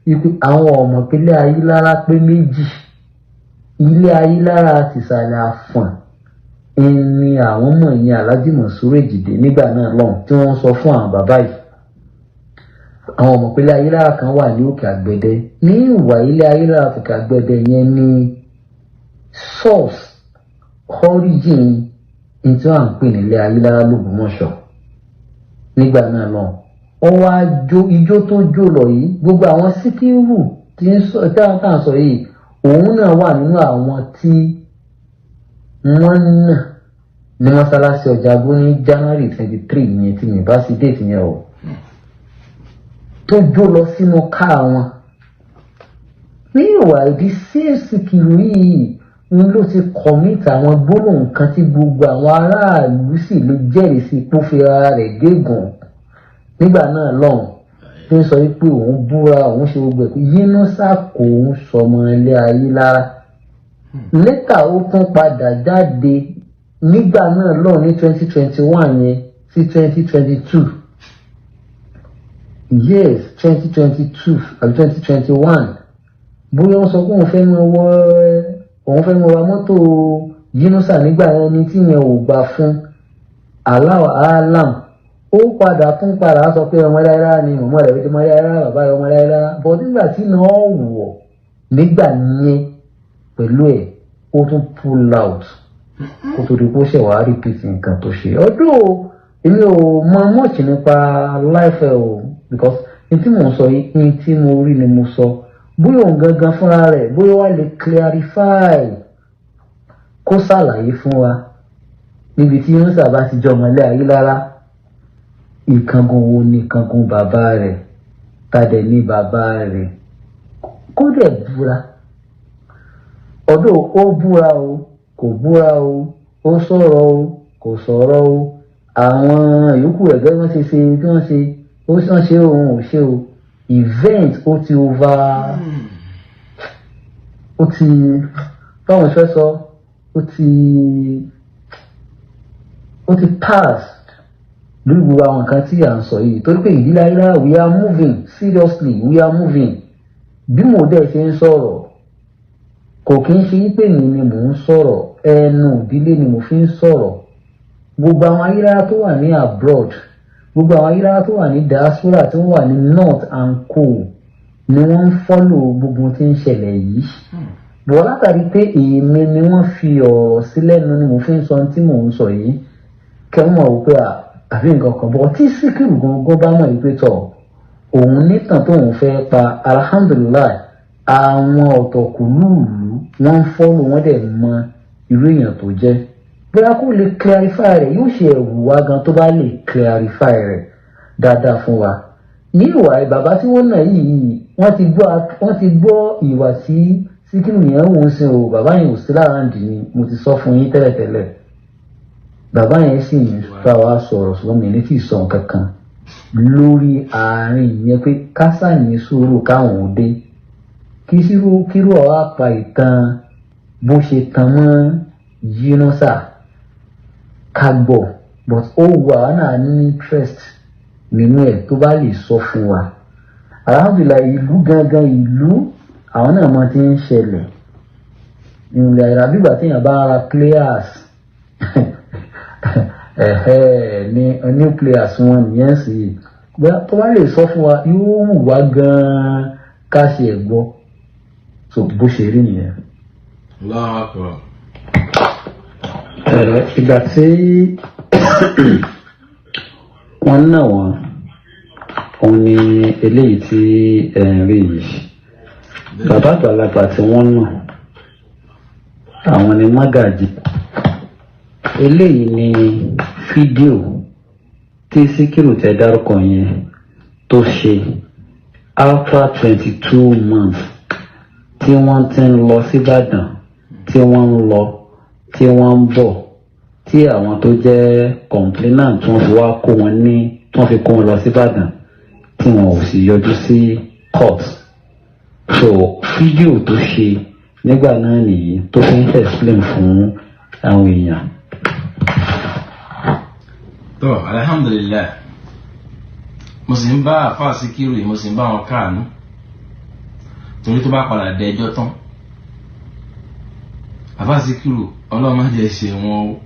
wípé àwọn ọmọ pélé Ayílára pé méjì, ilé Ayílára tìsàlẹ̀ Àfọ̀n ni àwọn mọ̀, ìyẹn Alhaji Mọ̀súrù Èjìdé nígbà náà lọ́hùn tí wọ́n sọ fún àwọn bàbá yìí. Àwọn ọmọ pélé Ayílára kan wà ní Òkè Àgbẹ̀dẹ. Ní ìwà ilé Ayílára Òkè Àgbẹ̀dẹ yẹn ní source origin ní tí wọ́n à ń pè nílé Ayílára lÓgbómọ̀ṣọ́ nígbà náà lọ. Ó wá jó ijó tó jó lọ yìí, gbogbo àwọn Síkírù tí ń sọ tí àwọn kan sọ yìí, òun náà wà nínú àwọn tí wọ́n nà ní mọ́sálásí Ọjà ní January 23 yẹn, tí mi bá sí date yẹn o, tó jó lọ sínú káà wọn. Ní ìwà ìdí sí Síkírù yìí ń ló ti commit àwọn gbólóhùn kan tí gbogbo àwọn aráàlú sì lè jẹ́rìí sí pé ó fi ara rẹ̀ gégùn nígbà náà lọ́hùn, tí ń sọ wípé òun búra, òun ṣe gbogbo ẹ̀ pé Yunusa kò ń sọmọ ilé Ayílára. Later ó tún padà jáde nígbà náà lọ́hùn ní 2021 yẹn sí 2022, yes, 2022 àbí 2021, bóyá wọ́n sọ pé òun fẹ́ mọ wọ, òun fẹ́ mọ wa mọ́tò Yunusa nígbà yẹn ni tí yẹn ò gbà fún. Allahu alam. Ó padà tún padà sọ pé ọmọ Ayílára ni mọ̀mọ́ rẹ̀, wípé ọmọ Ayílára, bàbá rẹ̀ ọmọ Ayílára bọ̀. Nígbà tí náà wọ̀ nígbà yẹn pẹ̀lú ẹ̀, ó tún pull out kó tó di kó ṣẹ̀ wá repeat nǹkan tó ṣe. Ọdún èmi ò mọ much nípa life ẹ o, because ní tí mò ń sọ yìí, ní tí mo rí ni mo sọ. Bóyá òun gangan fúnra rẹ̀, bóyá wà lè clarify, kó ṣàlàyé fún wa níbi tí Yunusa bá ti jọmọ ilé Ayílára, ìkángun wo ni ìkángun bàbá rẹ̀, tadẹ̀ ní bàbá rẹ̀, kó dẹ̀ búra. Ọdún ó búra o, kò búra o, ó sọ̀rọ̀ o, kò sọ̀rọ̀ o, àwọn yòókù rẹ̀ gẹ́gẹ́ wọ́n ṣe ṣe bí wọ́n ṣe ó sàn ṣe òun ò ṣe o, event ó ti over, ó ti, báwọn ṣe sọ, ó ti pass lórí gbogbo àwọn nǹkan tí à ń sọ yìí, torí pé ìdílé Ayílára, we are moving seriously, we are moving. Bí mo dẹ̀ ṣe ń sọ̀rọ̀, kò kí ń ṣe wípé mi ni mò ń sọ̀rọ̀, ẹnu ìdílé ni mo fi ń sọ̀rọ̀. Gbogbo àwọn Ayílára tó wà ní abroad, gbogbo àwọn Ayílára tó wà ní diaspora, tó wà ní north and co, ni wọ́n ń follow gbogbo tí ń ṣẹlẹ̀ yìí bọ̀. Látàrí pé èmi ni wọ́n fi ọ̀rọ̀ sí lẹ́nu ni mo fi ń sọ tí mò ń sọ yìí, kẹ́wọ́n mọ̀ wípé àbí nǹkan kan bọ̀ tí Síkírù gangan bá mọ̀ wípé tọ̀ òun nítàn tóun fẹ́ pa. Alhamdulillahi, àwọn ọ̀tọ̀kùlúùlú wọ́n ń follow, wọ́n dẹ̀ mọ irú èèyàn tó jẹ́. Bóyá kó lè clarify rẹ̀, yóò ṣe ẹ̀wù wá gan tó bá lè clarify rẹ̀ dáadáa fún wa. Ní ìwà bàbá tí wọ́n nà yìí, wọ́n ti gbọ́ ìwà tí Síkírù yẹn ń sin o. Bàbá yẹn ò sí láàrín ni mo ti sọ fún yín tẹ́lẹ̀tẹ́lẹ̀. Bàbá yẹn sì ń bá wa sọ̀rọ̀, ṣùgbọ́n mi ní tí ì sọ nǹkan kan lórí àárín yẹn pé kásá ní sùúrù káwọn ò dé kí kírú ọ̀wá pa ìtàn bó ṣe tan mọ́ Yínúsà ká gbọ́. But ó wù àwa náà ní interest nínú ẹ̀ tó bá lè sọ fún wa. Alhamdulillahi, ìlú gangan, ìlú àwọn náà mọ ti ń ṣẹlẹ̀ ìrìnlẹ̀ àyàrá bí ìgbà téèyàn bá ra players ní new players wọn nìyẹn sì. Tó bá lè sọ fún wa, yóò wù wá gan-an ká ṣe ẹ̀ gbọ́. So bó ṣe rí nìyẹn. Allahu Akbar. Ìgbà tí wọ́n nà wọ́n, òun ni eléyìí tí ẹ̀ ń rí yìí. Bàbá àgbàlagbà tí wọ́n nà, àwọn ni mágàjì. Eléyìí ni fídíò tí Síkírù tẹ dárúkọ yẹn tó ṣe after 22 months tí wọ́n ti ń lọ síbàdàn, tí wọ́n ń lọ, tí wọ́n ń bọ̀, tí àwọn tó jẹ́ complainant tí wọ́n fi wá kó wọn ní, tí wọ́n fi kó wọn lọ síbàdàn, tí wọn ò sì yọjú sí court. So fídíò tó ṣe nígbà náà nìyí tó fi ń explain fún àwọn èèyàn. Tó, alhamdulillahi, mo sì ń bá àfáà Síkírù yìí, mo sì ń bá wọn káàánú, torí tó bá padà dẹjọ́ tán, àfáà Síkírù, Ọlọ́run má jẹ́ ṣe wọn o,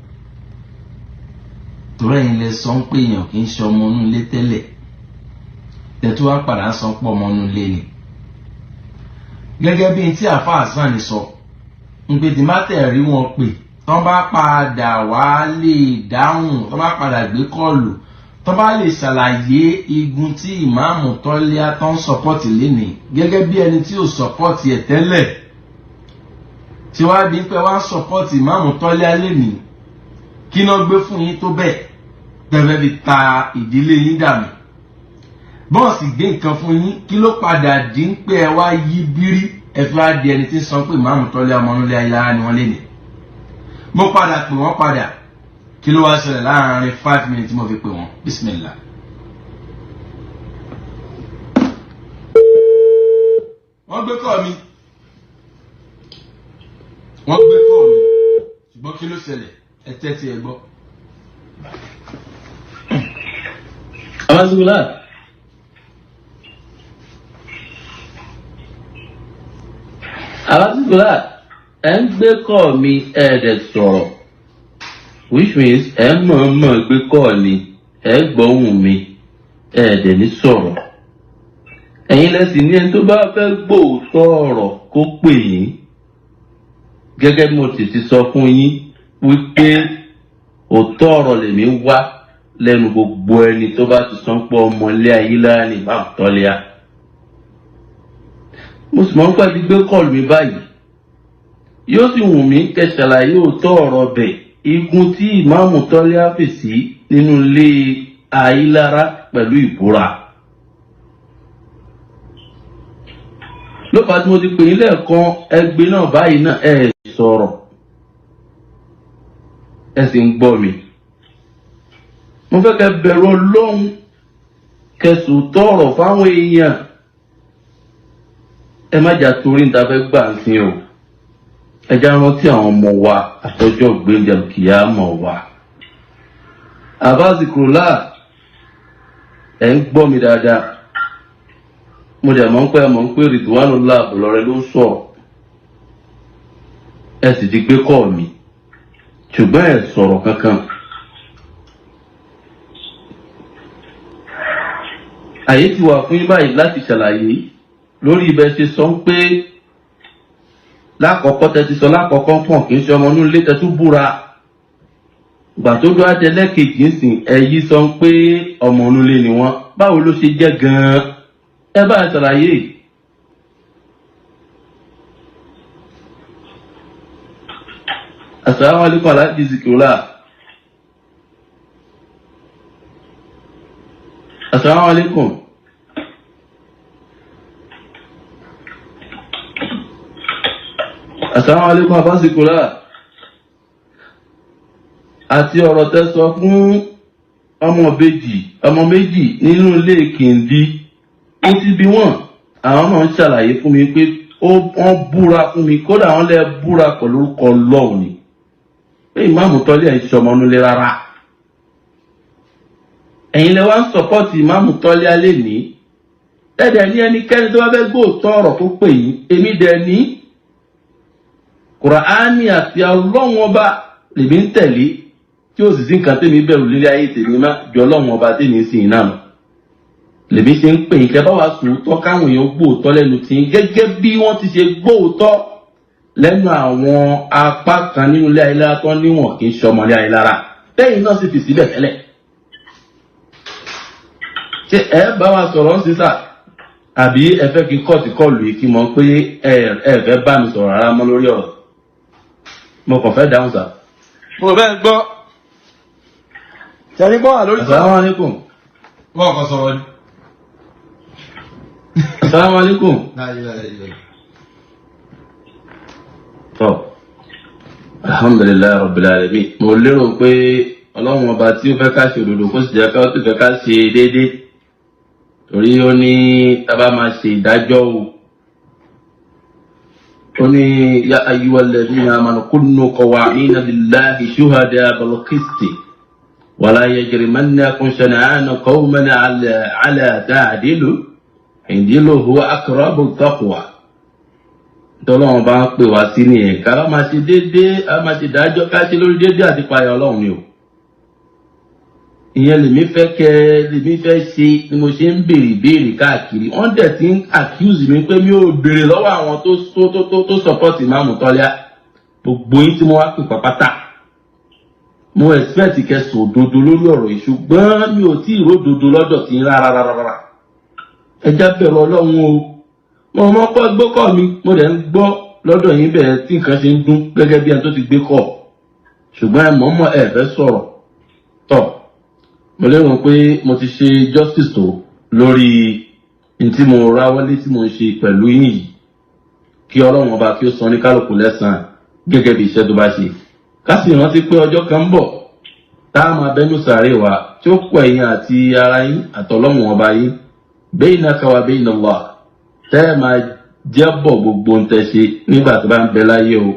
torí ẹ̀yin lẹ sọ ń pé èèyàn kì í ṣe ọmọ inú ilé tẹ́lẹ̀, tẹ̀tú wá padà sọ pọ̀ ọmọ inú ilé ni. Gẹ́gẹ́ bí tí àfáà Hasan sọ ń pè tí má tẹ̀ rí wọn pè, tán bá padà wá lè dáhùn, tán bá padà gbé call, tán bá lè ṣàlàyé igun tí ìmáàmù Tọ́líà tán support lénìí gẹ́gẹ́ bí ẹni tí ò support ẹ̀ tẹ́lẹ̀, tí wàá di pé wàá support ìmáàmù Tọ́líà lénìí, kí náà gbé fún yín tó bẹ́ẹ̀ tẹ́fẹ́ fi ta ìdílé yín dànù? Bọ́ọ̀sì gbé nǹkan fún yín, kí ló padà dín pé ẹ wá yí bírí, ẹ fi wá di ẹni tí ń sọ pé ìmáàmù Tọ́líà ọmọ nílé ayélujára ni wọ́n lé ní? Mo padà pè wọ́n padà. Kí ló wá ṣẹlẹ̀ láàárín 5 minutes mo fi pè wọ́n? Bismillah. Wọ́n gbé call mi, wọ́n gbé call mi, ṣùgbọ́n kí ló ṣẹlẹ̀? Ẹ tẹ́tí ẹ gbọ́. Abazula. Abazula, ẹ ń gbé call mi, ẹ dẹ̀ sọ̀rọ̀, which means ẹ mọ̀ọ́mọ̀ gbé call ni, ẹ gbọ́hùn mi, ẹ dẹ̀ ní sọ̀rọ̀. Ẹ̀yin lẹ́sìn ní ẹni tó bá fẹ́ gbóòótọ́ ọ̀rọ̀ kó pè yín. Gẹ́gẹ́ bí mo sì ti sọ fún yín wípé òótọ́ ọ̀rọ̀ lèmi wá lẹ́nu gbogbo ẹni tó bá ti sọ pé ọmọlé ayélujára ní ìbámu tọ́lẹ́à. Mo sì mọ̀ ń pẹ́ ti gbé call mi báyìí, yóò sì wù mí kẹ́ ṣàlàyé òótọ́ ọ̀rọ̀ bẹ̀, igun tí ìmáàmù tọ́lẹ́à fèsì nínú ilé ayélujára pẹ̀lú ìbúra. Ló fà á tí mo ti pè yín lẹ́ẹ̀kan, ẹgbẹ́ náà báyìí náà, ẹ sọ̀rọ̀, ẹ sì ń gbọ́ mi. Mo fẹ́ kẹ́ bẹ̀rù Ọlọ́run, kẹ́ sòótọ́ ọ̀rọ̀ fáwọn èèyàn. Ẹ má jà torí níta fẹ́ gbà ń sin o. Ẹ já rántí àwọn ọmọ wa àtọjọ́ gbẹ̀ndẹ̀ kìyàmọ̀ wa. Àbázikrulá, ẹ̀ ń gbọ́ mi dáadáa. Mo dẹ̀ mọ̀ ń pé Ridwanullah Àbùlọ́rẹ́ ló ń sọ̀rọ̀. Ẹ sì ti gbé call mi, ṣùgbọ́n ẹ sọ̀rọ̀ kankan. Àyè ti wà fún yín báyìí láti ṣàlàyé lórí ibẹ̀ ṣe sọ pé lákọ̀ọ́kọ́ tẹ ti sọ lákọ̀ọ́kọ́ pọ̀n kì í ṣe ọmọ inú ilé, tẹ tún búra. Ìgbà tó dúró àjẹ lẹ́ẹ̀kejì ń sìn, ẹ yí sọ pé ọmọ inú ilé ni wọ́n. Báwo ló ṣe jẹ́ gan-an? Ẹ bá ṣàlàyé. Asalaamu alaykum, Alhaji Zikirullah. Asalaamu alaykum. Asalaamu alaykum, Abba Zikirullah. Àti ọ̀rọ̀ tẹ́ sọ fún ọmọ ìbejì, ọmọ méjì nínú ilé Kìndí, ó ti bí wọn. Àwọn náà ń ṣàlàyé fún mi pé wọ́n búra fún mi, kódà wọ́n lè búra pẹ̀lú orúkọ Ọlọ́run ni pé ìmáàmù tọ́lé ẹ̀ ń ṣọmọ nulẹ̀ rárá. Ẹ̀yin lẹ wá ń support ìmáàmù tọ́lé alẹ́ ní ẹ̀dẹ̀ ní ẹnikẹ́ni tó bá fẹ́ gbóòótọ́ ọ̀rọ̀ tó pè yín. Èmi dẹ̀ ní Kùránì àti Ọlọ́run Ọba lèmi ń tẹ̀lé, tí ó sì sí nǹkan tèmi bẹ̀rù lílé ayé tèmi má jọ Ọlọ́run Ọba tèmi sì ń náà lèmi ṣe ń pè yín kẹ́ bá wa sòótọ́, káwọn èèyàn gbóòótọ́ lẹ́nu tí gẹ́gẹ́ bí wọ́n ti ṣe gbóòótọ́ lẹ́nu àwọn apá kan nínú ilé ayélujára tó níwọ̀n kì í ṣọmọ ilé ayélujára, tẹ́yìn náà sì fi síbẹ̀ tẹ́lẹ̀. Ṣé ẹ bá wa sọ̀rọ̀ ń sísà, àbí ẹ fẹ́ kí kóòtù kọlù yìí kí mọ̀ pé ẹ fẹ́ bá mi sọ̀rọ̀ rárá mọ́ lórí ọ̀rọ̀? Mo kàn fẹ́ dáhùn sà. Mo bẹ́ẹ̀ gbọ́ tẹ̀lé gbọ́ wà lórí. Asalaamu alaykum. Wọ́n kàn sọ̀rọ̀ ni. Asalaamu alaykum. Tọ́, alhamdulillahi rabbil alamin. Mo lérò pé Ọlọ́run Ọba tí ó fẹ́ ká ṣe òdodo, kó sì jẹ́ ká tó fẹ́ ká ṣe déédéé, torí ó ní tábà máa ṣe ìdájọ́ o, ó ní ya ayyuhal ladhina amanu kunu qawwamina lillahi shuhada bil qisti wala yajrimannakum shana'anu qawmin ala ta'dilu i'dilu huwa aqrabu taqwa. Tọ́lọ́run bá ń pè wá sí nìyẹn, ká máa ṣe déédéé, á máa ṣe ìdájọ́, ká ṣe lórí déédéé àti payọ̀ Ọlọ́run ni o. Ìyẹn lèmi fẹ́ kẹ́, lèmi fẹ́ ṣe ni mo ṣe ń béèrè béèrè káàkiri. Wọ́n dẹ̀ ti ń accuse mi pé mi ò béèrè lọ́wọ́ àwọn tó support ìmáàmù Tọ́lá. Gbogbo yín tí mo wá pè pàpátá, mo expect kẹ́ sọ òdodo lórí ọ̀rọ̀ yìí, ṣùgbọ́n mi ò tí ì ródodo lọ́dọ̀ tí ń rárá rárá. Ẹ já bẹ̀rù Ọlọ́run o. Mo mọ kọ́ gbọ́kọ̀ mi, mo dẹ̀ ń gbọ́ lọ́dọ̀ yín bẹ̀rẹ̀ tí nǹkan ṣe ń dún gẹ́gẹ́ bí ẹni tó ti gbé kọ̀, ṣùgbọ́n ẹ mọ̀ọ́mọ̀ ẹ fẹ́ sọ̀rọ̀. Tọ̀, mo lérò pé mo ti ṣe justice tó lórí n tí mo ráwọ́lé tí mo ń ṣe pẹ̀lú yín yìí. Kí Ọlọ́run Ọba kí ó san ní kálukú lẹ́sàn-án gẹ́gẹ́ bí iṣẹ́ tó bá ṣe. Ká sì rántí pé ọjọ́ kan ń bọ̀ tá a máa bẹ́nu sàárè wa, tí ó kọ ẹ̀yin àti ara yín àtọlọ́run Ọba yín, baynaka wa bayna Allah, tẹ́ ẹ máa jẹ́bọ̀ gbogbo ń tẹ́ ṣe nígbà tó bá ń bẹ láyé o.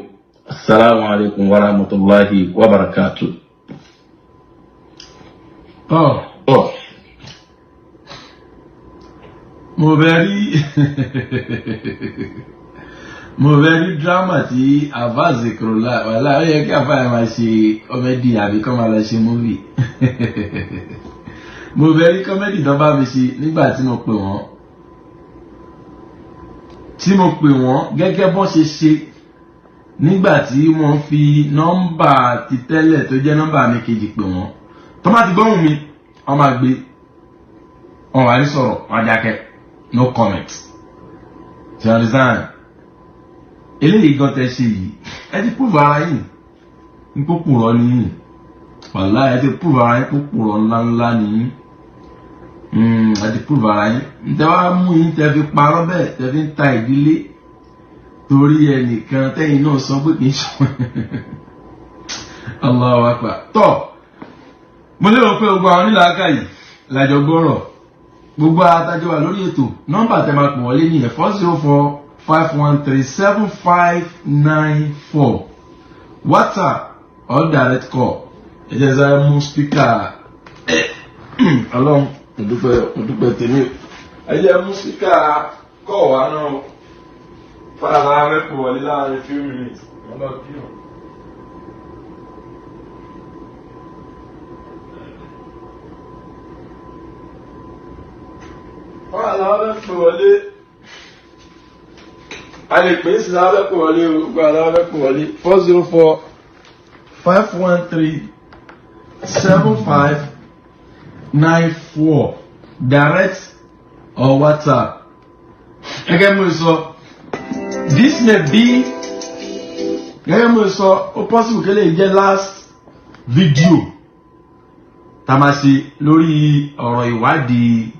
Asalaamu alaykum wa rahmatulahi wa barakatu. Tọ́, mo bẹ rí drama tí Ava Zikrullah wàhálà. Ó yẹ kí àfa yẹn máa ṣe comedy àbí kọ́ máa lọ ṣe movie. Mo bẹ rí comedy tó bá mi ṣe nígbà tí mo pè wọ́n, gẹ́gẹ́ bọ́n ṣe ṣe nígbà tí wọ́n fi nọ́mbà ti tẹ́lẹ̀ tó jẹ́ nọ́mbà mi kejì pè wọ́n. Tó bá ti gbóhùn mi, wọ́n máa gbé, wọ́n wà ní sọ̀rọ̀, wọ́n á dákẹ́, no comment. You understand? Eléyìí gan tẹ ṣe yìí, ẹ ti prove ara yìí ń kókùrọ̀ nìyí. Wàláhì, ẹ ti prove ara yín, kókùrọ̀ ńláńlá nìyí. Ẹ ti prove ara yín. Ntẹ wá mú yín tẹ fi parọ́ bẹ́ẹ̀, tẹ fi ń ta ìdílé torí ẹnìkan tẹ́yìn náà sọ pé kì í ṣe. Allahu Akbar. Tọ́, mo lérò pé gbogbo àwọn onílàákà yìí lájọ gbọ́rọ̀. Gbogbo àtàjọ wà lórí ètò, nọ́mbà tẹ máa pè wọlé nìyẹn: 404-513-7594, WhatsApp or direct call. Ẹ jẹ́ sáré mú speaker. Ọlọ́run, mo dúpẹ́, mo dúpẹ́ tèmi o. Ẹ jẹ́ mú speaker kọ̀ wá náà fara mẹ́pọ̀ wọlé láàrin few minutes. Wọ́n lọ kí o. Wọ́n àlọ́ mẹ́pọ̀ wọlé, a lè pè é sí lábẹ́ pè wọlé o. Gbogbo àlọ́ mẹ́pọ̀ wọlé: 404-513-7594, direct or WhatsApp. Gẹ́gẹ́ bí mo sọ, this may be Gẹ́gẹ́ mo sọ, ó possible kí lè jẹ́ last video tá a máa ṣe lórí ọ̀rọ̀ ìwádìí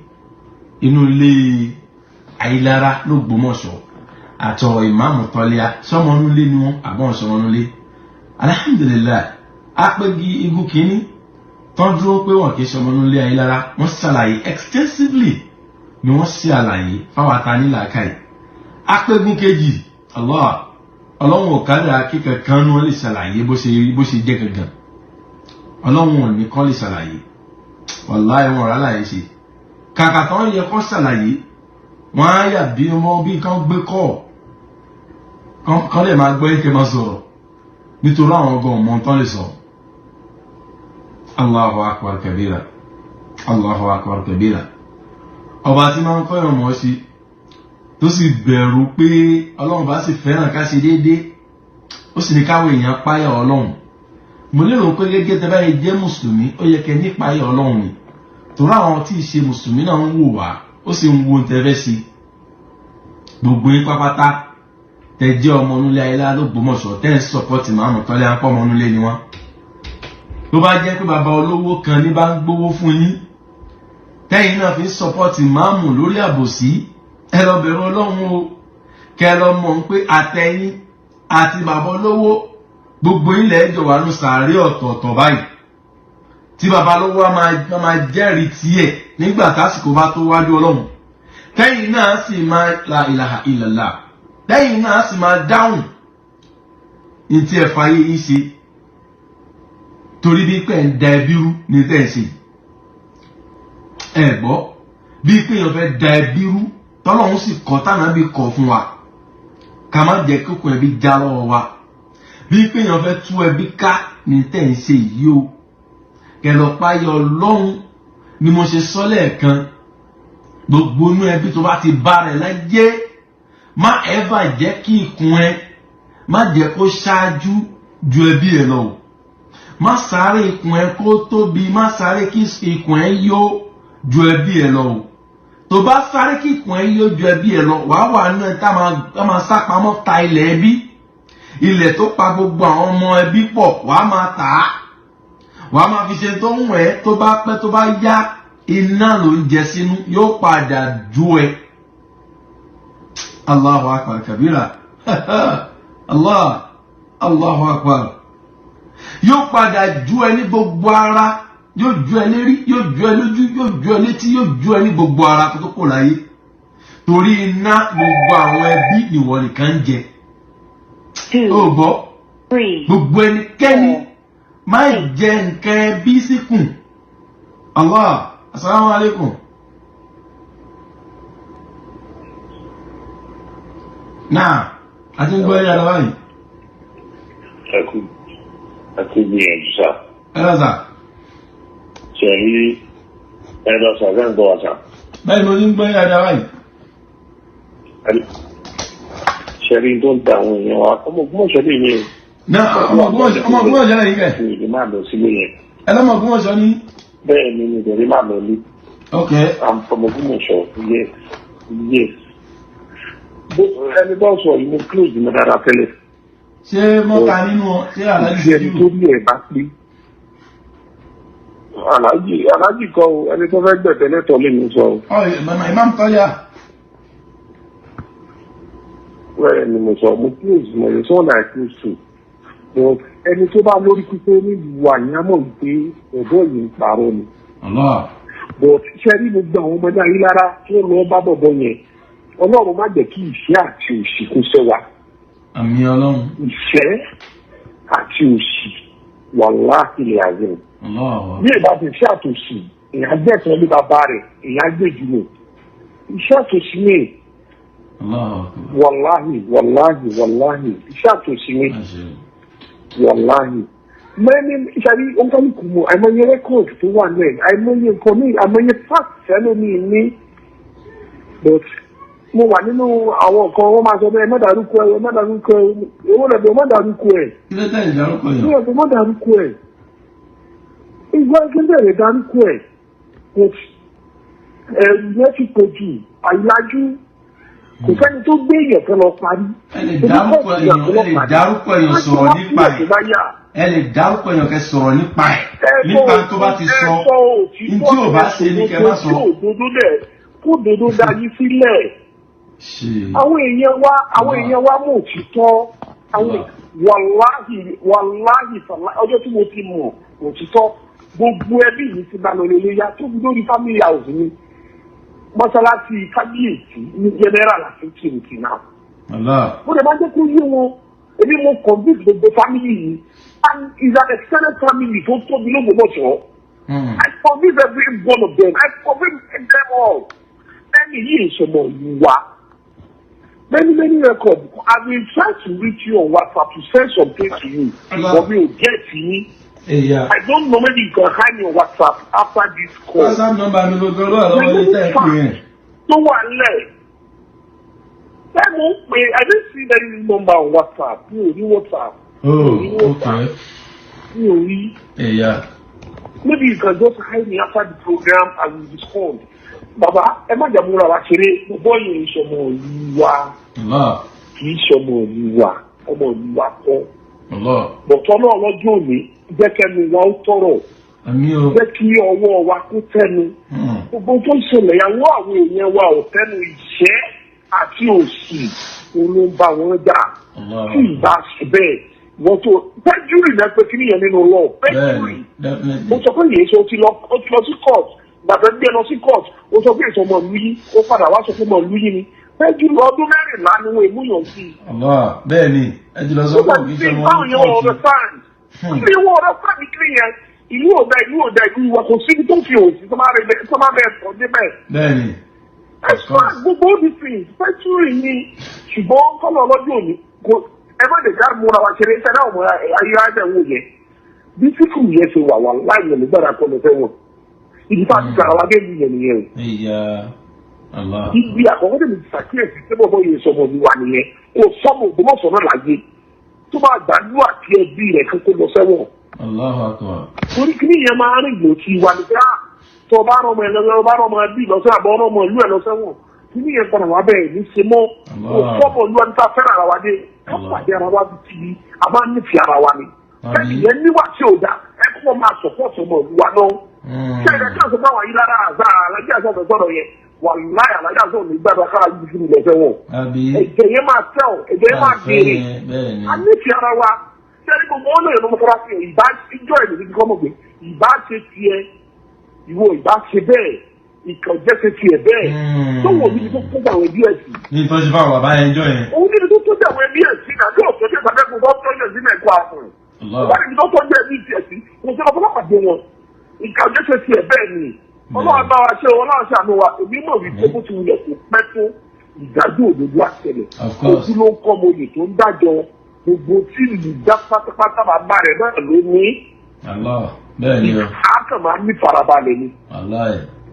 inú ilé Ayílára l'Ógbómọ̀ṣọ́ àti ọ̀rọ̀ ìmáàmù Tọ́líà. Sọmọnúlé ni wọ́n àbọ̀n sọmọnúlé? Alhamdulillahi, apẹ́gi igun kínní tán dúró pé wọn kì í sọmọnúlé Ayílára, wọ́n ṣàlàyé extensively ni wọ́n ṣe àlàyé fáwọn atanílàákàyè. Apẹ́gun kejì, Allah, Ọlọ́run ò kádà kíkẹ́ kan ní wọ́n lè ṣàlàyé bó ṣe rí, bó ṣe jẹ́ gangan. Ọlọ́run ò ní kọ́ lè ṣàlàyé. Wàláhì, wọn rà láyé ṣe. Kàkà tán yẹ kọ́ ṣàlàyé, wọ́n á yà bí wọ́n bí kán gbé kọ́ kán lè máa gbọ́ ike máa sọ̀rọ̀, nítorí àwọn ọgọ́ ọmọ tán lè sọ. Allahu akbar kabira, Allahu akbar kabira. Ọba tí máa ń kọ́ ìrànmọ́ sí, tó sì bẹ̀rù pé Ọlọ́run bá sì fẹ́ràn ká ṣe déédéé, ó sì ní káwọn èèyàn páyà Ọlọ́run. Mo lérò pé gẹ́gẹ́ tẹ́ báyìí jẹ́ mùsùlùmí, ó yẹ kẹ́ nípáyà Ọlọ́run ni, torí àwọn tí ì ṣe mùsùlùmí náà ń wò wá, ó sì ń wo ohun tẹ́ fẹ́ ṣe. Gbogbo yín pápátá tẹ́ jẹ́ ọmọ onílé Ayílára l'Ógbómọ̀ṣọ́, tẹ́ ń support màmú Tọ́lé àpọ̀, ọmọ onílé ni wọ́n. Tó bá jẹ́ pé bàbá olówó kan ní bá ń gbówó fún yín, tẹ́yìn náà fi ń support máàmù lórí àbòsí, ẹ lọ bẹ̀rù Ọlọ́run o. Kẹ lọ mọ̀ pé àtẹ̀yìn àti bàbá olówó, gbogbo ilẹ̀ ẹjọ́ wà nù sàárè ọ̀tọ̀ọ̀tọ̀ báyìí, tí bàbá olówó á máa jẹ́rìí tiẹ̀ nígbà tásìkò bá tó wájú Ọlọ́run, tẹ́yìn náà sì máa, la ilaha illallah, tẹ́yìn náà sì máa dáhùn ní tí ẹ fàyè yín ṣe, torí bí pé ń da ẹbí rú ní tẹ́ ẹ ṣe. Ẹ gbọ́, bí pé èèyàn fẹ́ da ẹbí rú, tọ́lọ́run sì kọ́ tánà bí kọ́ fún wa ká má jẹ́ kókò ẹbí já lọ́wọ́ wa, bí pé èèyàn fẹ́ tú ẹbí ká ní tẹ́ ń ṣe yìí o. Kẹlọpàá Ọlọ́run ni mo ṣe sọ lẹ́ẹ̀kan. Gbogbo inú ẹbí tó bá ti bá rẹ̀ láyé, má ẹ́fà jẹ́ kí ikùn ẹ má jẹ́ kó ṣáájú ju ẹbí ẹ lọ o. Má sáré ikùn ẹ kó tóbi, má sáré kí ikùn ẹ yó ju ẹbí ẹ lọ o. Tó bá sáré kí ikùn ẹ yó ju ẹbí ẹ lọ, wàá wà nínú ẹ tá máa sá pamọ́ ta ilẹ̀ ẹbí, ilẹ̀ tó pa gbogbo àwọn ọmọ ẹbí pọ̀, wàá máa tà á, wàá máa fi ṣe tó ń wẹ̀. Tó bá pẹ́, tó bá yá, iná ló ń jẹ sínú, yóò padà jó ẹ. Allahu akbar kabira, Allah, Allahu akbar. Yóò padà jó ẹ ní gbogbo ara, yóò jó ẹ lérí, yóò jó ẹ lójú, yóò jó ẹ létí, yóò jó ẹ ní gbogbo ara kó tó kò láyé, torí iná gbogbo àwọn ẹbí nìwọ nìkan ń jẹ. Ó gbọ́, gbogbo ẹnikẹ́ni má jẹ nǹkan ẹbí síkùn. Allah, asalaamu alaykum. Náà a ti ń gbọ́ yàrá báyìí. Ẹ kú gbìyànjú sá. Ẹ lọ sà. Ṣe rí, ẹ lọ sà, ṣe ń gbọ́ wa sà? Báyìí, mo ti ń gbọ́ yàrá báyìí. Ṣe rí tó ń da àwọn èèyàn wa, ọmọ Ògbómọ̀ṣọ́ lè ní o. Náà, ọmọ Ògbómọ̀ṣọ́ lẹ́yìn kẹ́. Mi ò lè máa lọ sílé yẹn. Ẹ lọ́mọ Ògbómọ̀ṣọ́ ní. Bẹ́ẹ̀ ni, mi ò lè máa lọ lé. Ok. I'm from Ògbómọ̀ṣọ́, yes. Ẹni bá sọ yìí, mo close mi dáadáa tẹ́lẹ̀. Ṣé mọ́ta nínú ọ ṣé aláàjì? Ṣé ẹni tó ní ẹ̀ bá pé aláàjì, aláàjì kọ́ o, ẹni tó fẹ́ gbẹ̀tẹ̀ lẹ́tọ̀ọ́ lè mi sọ o. Ọ mama Imam Tọ́yà. Bẹ́ẹ̀ ni mo sọ, mo close mo yẹ someone I close to, but ẹni tó bá lórí pípé nílùú àyàmọ̀ wípé ọ̀dọ́ yìí ń parọ́ ni. Allah. But ṣé rí gbogbo àwọn ọmọdé Ayílára tó lọ bá bọ̀bọ̀ yẹn, Ọlọ́run má jẹ́ kí ìṣẹ́ àti òṣì kó ṣẹ́ wa. Àmín Ọlọ́run. Ìṣẹ́ àti òṣì, wàláhì lè àzẹ. Allah. Bí ìbá ti ṣe àtòṣì, èèyàn gbẹ̀sán ní bàbá rẹ̀, èèyàn gbèjú nù. Iṣẹ́ àtòṣì ni. Allah. Wàláhì, wàláhì, wàláhì, iṣẹ́ àtòṣì ni, wàláhì. Mẹ́ni ìṣàrí ọ̀nkálùkù mọ̀, àìmọye record tó wà náà, àìmọye nǹkan ní, àìmọye fact ẹlòmíì ní, but mo wà nínú àwọn nǹkan wọ́n máa sọ pé ẹ má dárúkọ ẹ, ẹ má dárúkọ ẹ, owó rẹ̀ bẹ̀, má dárúkọ ẹ. Kí ló tẹ̀ ìdárúkọ yẹn? Ní ẹ̀bùn, má dárúkọ ẹ, ìgbà kí n bẹ̀rẹ̀ dárúkọ ẹ, but ẹ̀rù yẹn ti pọ̀ jù, àyájú. Kò sẹ́ni tó gbé èèyàn kan lọ parí. Ẹ lè dárúkọ èèyàn, ẹ lè dárúkọ èèyàn sọ̀rọ̀ nípa ẹ̀. Ẹ lè dárúkọ èèyàn kẹ́ sọ̀rọ̀ nípa ẹ̀, nípa tó bá ti sọ, ní tí ò bá ṣe ní kẹ́ má sọ. Òdodo dẹ̀ kó dodo dá yín sílẹ̀. Àwọn èèyàn wa, àwọn èèyàn wa mú òtítọ́. Àwọn wàláhì, wàláhì, ọjọ́ tí mo ti mọ̀ òtítọ́, gbogbo ẹbí mi ti bá lọ lélẹ́yà tó fi lórí family house mi, mọ́ṣáláṣí kábíyèsí ní general àti kìrìkì náà. Mo lè máa jẹ́ kó yé wọn, èmi mo convince gbogbo family yìí, and it's an extended family tó tóbi l'Ógbómọ̀ṣọ́. I convince every one of them, I convince them all. Ẹni yìí ìṣọmọ ìlú wa. Many, many records. I will try to reach you on WhatsApp to send something to you, but mi ò get yín. I don't know, maybe you can hide me on WhatsApp after this call. WhatsApp number mi gbogbo ló wà lọ́wọ́ ilé tẹ́ ẹ pè yẹn. Tó wà lẹ̀. Ẹ mọ̀ ń pè, I didn't see that number on WhatsApp. Mi ò rí WhatsApp. Oh, okay. Mi ò rí. Maybe you can just hide me after the program and we respond. Bàbá, ẹ má jà múra wa ṣeré, bọ́ọ̀ yẹn ìṣọmọ ìlú wa. Kì í ṣọmọ ìlú wa, ọmọ ìlú wa kọ́. Bọ̀tọ́ náà lọ́jọ́ òní, jẹ́ kẹ́nu wa ó tọrọ, jẹ́ kí ọwọ́ wa kó tẹnu. Gbogbo tó ń ṣẹlẹ̀, ìyàwó àwọn èèyàn wa ò tẹnu, ìṣẹ́ àti òṣì ló ń bá wọn jà. Tí ìbá ṣe bẹ́ẹ̀, wọ́n tó pẹ́júrì náà pé kí nìyẹn nínú lọ pẹ́júrì. Mo sọ pé yìí ṣe ó ti lọ sí court, gbàgbé gbé lọ sí court, ó sọ pé ìsọmọ ìlú yìí, ó padà wá sọ pé ọmọ ìlú yìí ni. Pẹ́júrì ọdún 14 ni wọ́n èmúyàn sí. Bẹ́ẹ̀ ni, ẹ ti lọ sọ pé òkè sọmọ ní kóòtù. Kí wọ́n ọ̀rọ̀ sáàbì kiri yẹn, ìlú ọ̀dà, ìlú ọ̀dà, ìlú wa kò síbi tó fi òsì tó máa bẹ̀ sọ débẹ̀. Bẹ́ẹ̀ni. Ẹ̀sùn gbogbo òdìsìn pẹ́tùrì ni, ṣùgbọ́n kọ́lọ̀ ọlọ́dún òní kò ẹ má lè dá múra wa ṣeré ṣẹlẹ̀ àwọn ọmọ ayé ajá wò yẹn. Bí síkù yẹn ṣe wà wà láàyè nígbàdà kọ́ lọ fẹ́ wọn. Ibi tá a ti gbàrà wa dé ìlú yẹn nìyẹn o. Ibi àkọ́kọ́ tèmi ti ṣàkíyèsí pé bọ́bọ́ yẹn sọmọ mi wà nìyẹn, kò sọmọ Ògbómọ̀ṣọ́ náà láyé tó bá gbàdúrà kí ẹbí rẹ̀ kókó lọ sẹ́wọ̀n. Torí kí nìyẹn máa rìn lò tí wà ní ká tó bá rọmọ ẹ lọ, bá rọmọ ẹbí lọ sẹ́wọ̀n, àbọ̀ rọmọ ìlú ẹ lọ sẹ́wọ̀n, kí nìyẹn padà wá bẹ́ẹ̀ ní ṣe mọ́. Kò sọ́mọ ìlú ẹni tá a fẹ́ràn ara wa dé, ká pàdé ara wa bí ti a máa ń nífẹ̀ẹ́ ara wa ni. Bẹ́ẹ̀ni yẹn níwà tí ò dá, ẹ kọ́ máa sọ̀pọ̀tì ọmọ ìlú wa náà. Ṣé ẹ̀rẹ́ kí ọ̀sán báwa yí lára àzá alájà àzá ọ̀sán sọ̀rọ̀ yẹn? Wàláyà alájà àzá òní gbàdúrà kára yìí kí ni lọ sẹ́wọ̀n. Ẹ̀jẹ̀ yẹn máa tẹ̀ ọ́, ẹ̀jẹ̀ yẹn máa béèrè. A nífẹ̀ẹ́ ara wa. Sẹ́ni gbogbo wọn lóye lọ́mọ fara sí ìbá ìjọ ẹ̀ lórí kọ́mọ̀ pé ìbá ṣe tiẹ̀, ìwọ ìbá ṣe bẹ́ẹ̀, ìkànjẹ́ ṣe tiẹ̀ bẹ́ẹ̀. Tó wọ̀ níbi tó kó àwọn ẹbí ẹ̀ sí. Ní ìtọ́jú fáwọn bàbá yẹn jọ yẹn. Òun níbi tó tọ́jú àwọn ẹbí ẹ̀ sí náà, tó tọ́jú ìsàbẹ̀kùn tó tọ́jú ẹ̀ sí náà ẹ̀kọ́ àfọ̀n. Ìbá níbi tó tọ́jú ẹbí tiẹ̀ sí, kò sí ọlọ́pàá pàdé wọn. Ìkànjẹ́ ṣe tiẹ̀ bẹ́ẹ̀ ni. Ọlọ́run bá wa ṣe, Ọlọ́run ṣàánú wa. Èmi mọ̀ wípé bó ti wulẹ̀ kó pẹ́ tó, ìdájọ́ òdodo àṣẹlẹ̀. Ojú ló ń kọ́ ọmọ oyè tó ń dájọ́, gbogbo tí ìlú dá pátápátá bàbá rẹ̀ náà ló ní. Bẹ́ẹ̀ ni o. A kàn máa ní farabalẹ̀ ni.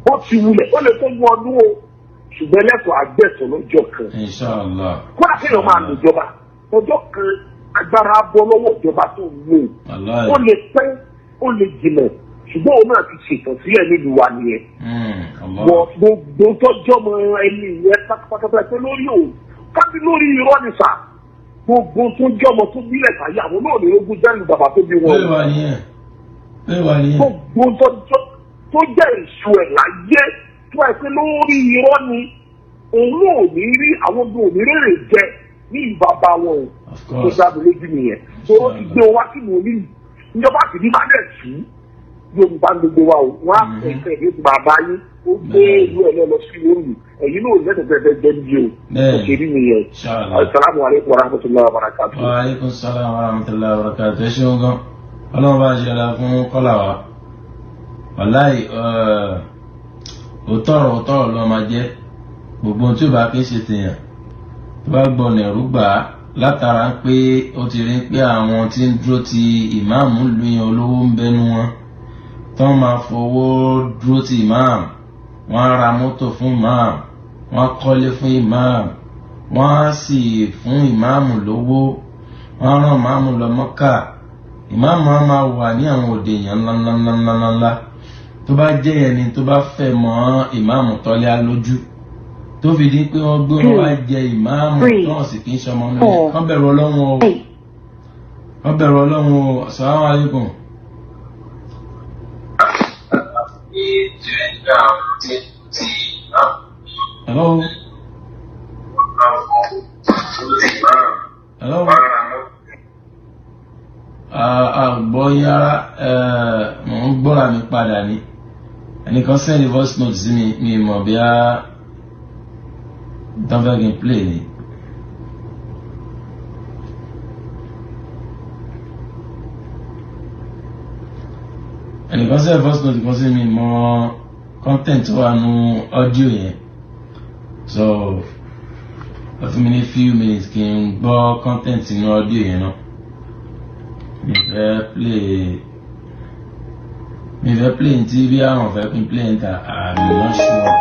Bó ti wulẹ̀ ó lè tó mú ọdún o, ṣùgbọ́n ẹlẹ́tọ̀ọ́ àgbẹ̀tọ̀ lọ́jọ́ kan. Inshallah. Kódà kéèyàn máa lò jọba ọjọ́ kan, agbára bọ́ lọ́wọ́ ìjọba tó ń lò. Ó lè pẹ́, ó lè jìnà, ṣùgbọ́n òun náà ti ṣètò sílẹ̀ nílùú wa nìyẹn. Wọ́n gbogbo tọ́jọ́ mọ ẹni yẹn pátápátá pé lórí òun kábí lórí irọ́ ni sà, gbogbo tó jọmọ tó bílẹ̀ sáyé àwọn náà ní ogún jẹ́lu bàbá tó bí wọn. Gbogbo tó jẹ́ èso ẹ̀ láyé tó ẹ pé lórí irọ́ ni, òun náà ní rí àwọn bí òní rèrè jẹ ní ìbàbá wọn o. Tó dábò lójú nìyẹn tó ó ti gbé wá sínú onílù ìjọba sì ní má dẹ̀ tú Yorùbá gbogbo wa o, wọn á fẹsẹ̀ ní bàbá yín ó gbé ìlú ẹ̀ lọ sí lórí ẹ̀yin náà lẹ́tọ̀ bẹ́ẹ̀ bẹ́ẹ̀ ní o. Òṣèré nìyẹn. Asalaamu aleykum wa rahmatulahi wa barakatu. Wa aleykum salaam wa rahmatulahi wa barakatu. Ẹ ṣeun gan, Ọlọ́run bá ṣe ara fún kọ́là wa. Wàláì òótọ́rọ̀ ló máa jẹ́. Gbogbo ohun tí ó bá kí ń ṣe tèèyàn tó bá gbọ́nà ẹ̀rú gbà á látara pé ó ti rí pé àwọn tí ń dúró ti ìmáàmù lu yẹn olówó ń bẹnu wọn, tó máa fowó dúró ti ìmáàmù, wọ́n á ra mọ́tò fún ìmáàmù, wọ́n á kọ́lé fún ìmáàmù, wọ́n á sì fún ìmáàmù lówó, wọ́n á rán ìmáàmù lọ Mọ́kà. Ìmáàmù á máa wà ní àwọn òde èèyàn ńláńláńláńláńlá. Tó bá jẹ́ ẹni tó bá fẹ́ mọ́ ìmáàmù tọ́lé á lójú, Tó fi di pé wọ́n gbé wọn wá jẹ ìmáàmù tó sì kì í ṣọmọ náà. Kán bẹ̀rù Ọlọ́run o, kán bẹ̀rù Ọlọ́run o. Assalamu alaikum. Hello. Hello. Àgbọ̀ yára, mò ń gbọ́ra mi padà ni. Ẹnìkan send voice note sí mi, mi mọ̀ bí a tán fẹ́ kí n play ni. Ẹnìkan send voice note kan sí mi, mọ̀ content tó wà nù audio yẹn. So ẹ fún mi ní few minutes kí n gbọ́ content inú audio yẹn náà. Mi fẹ́ play, mi fẹ́ play ní tí bí àwọn fẹ́ kí n play níta, I'm not sure.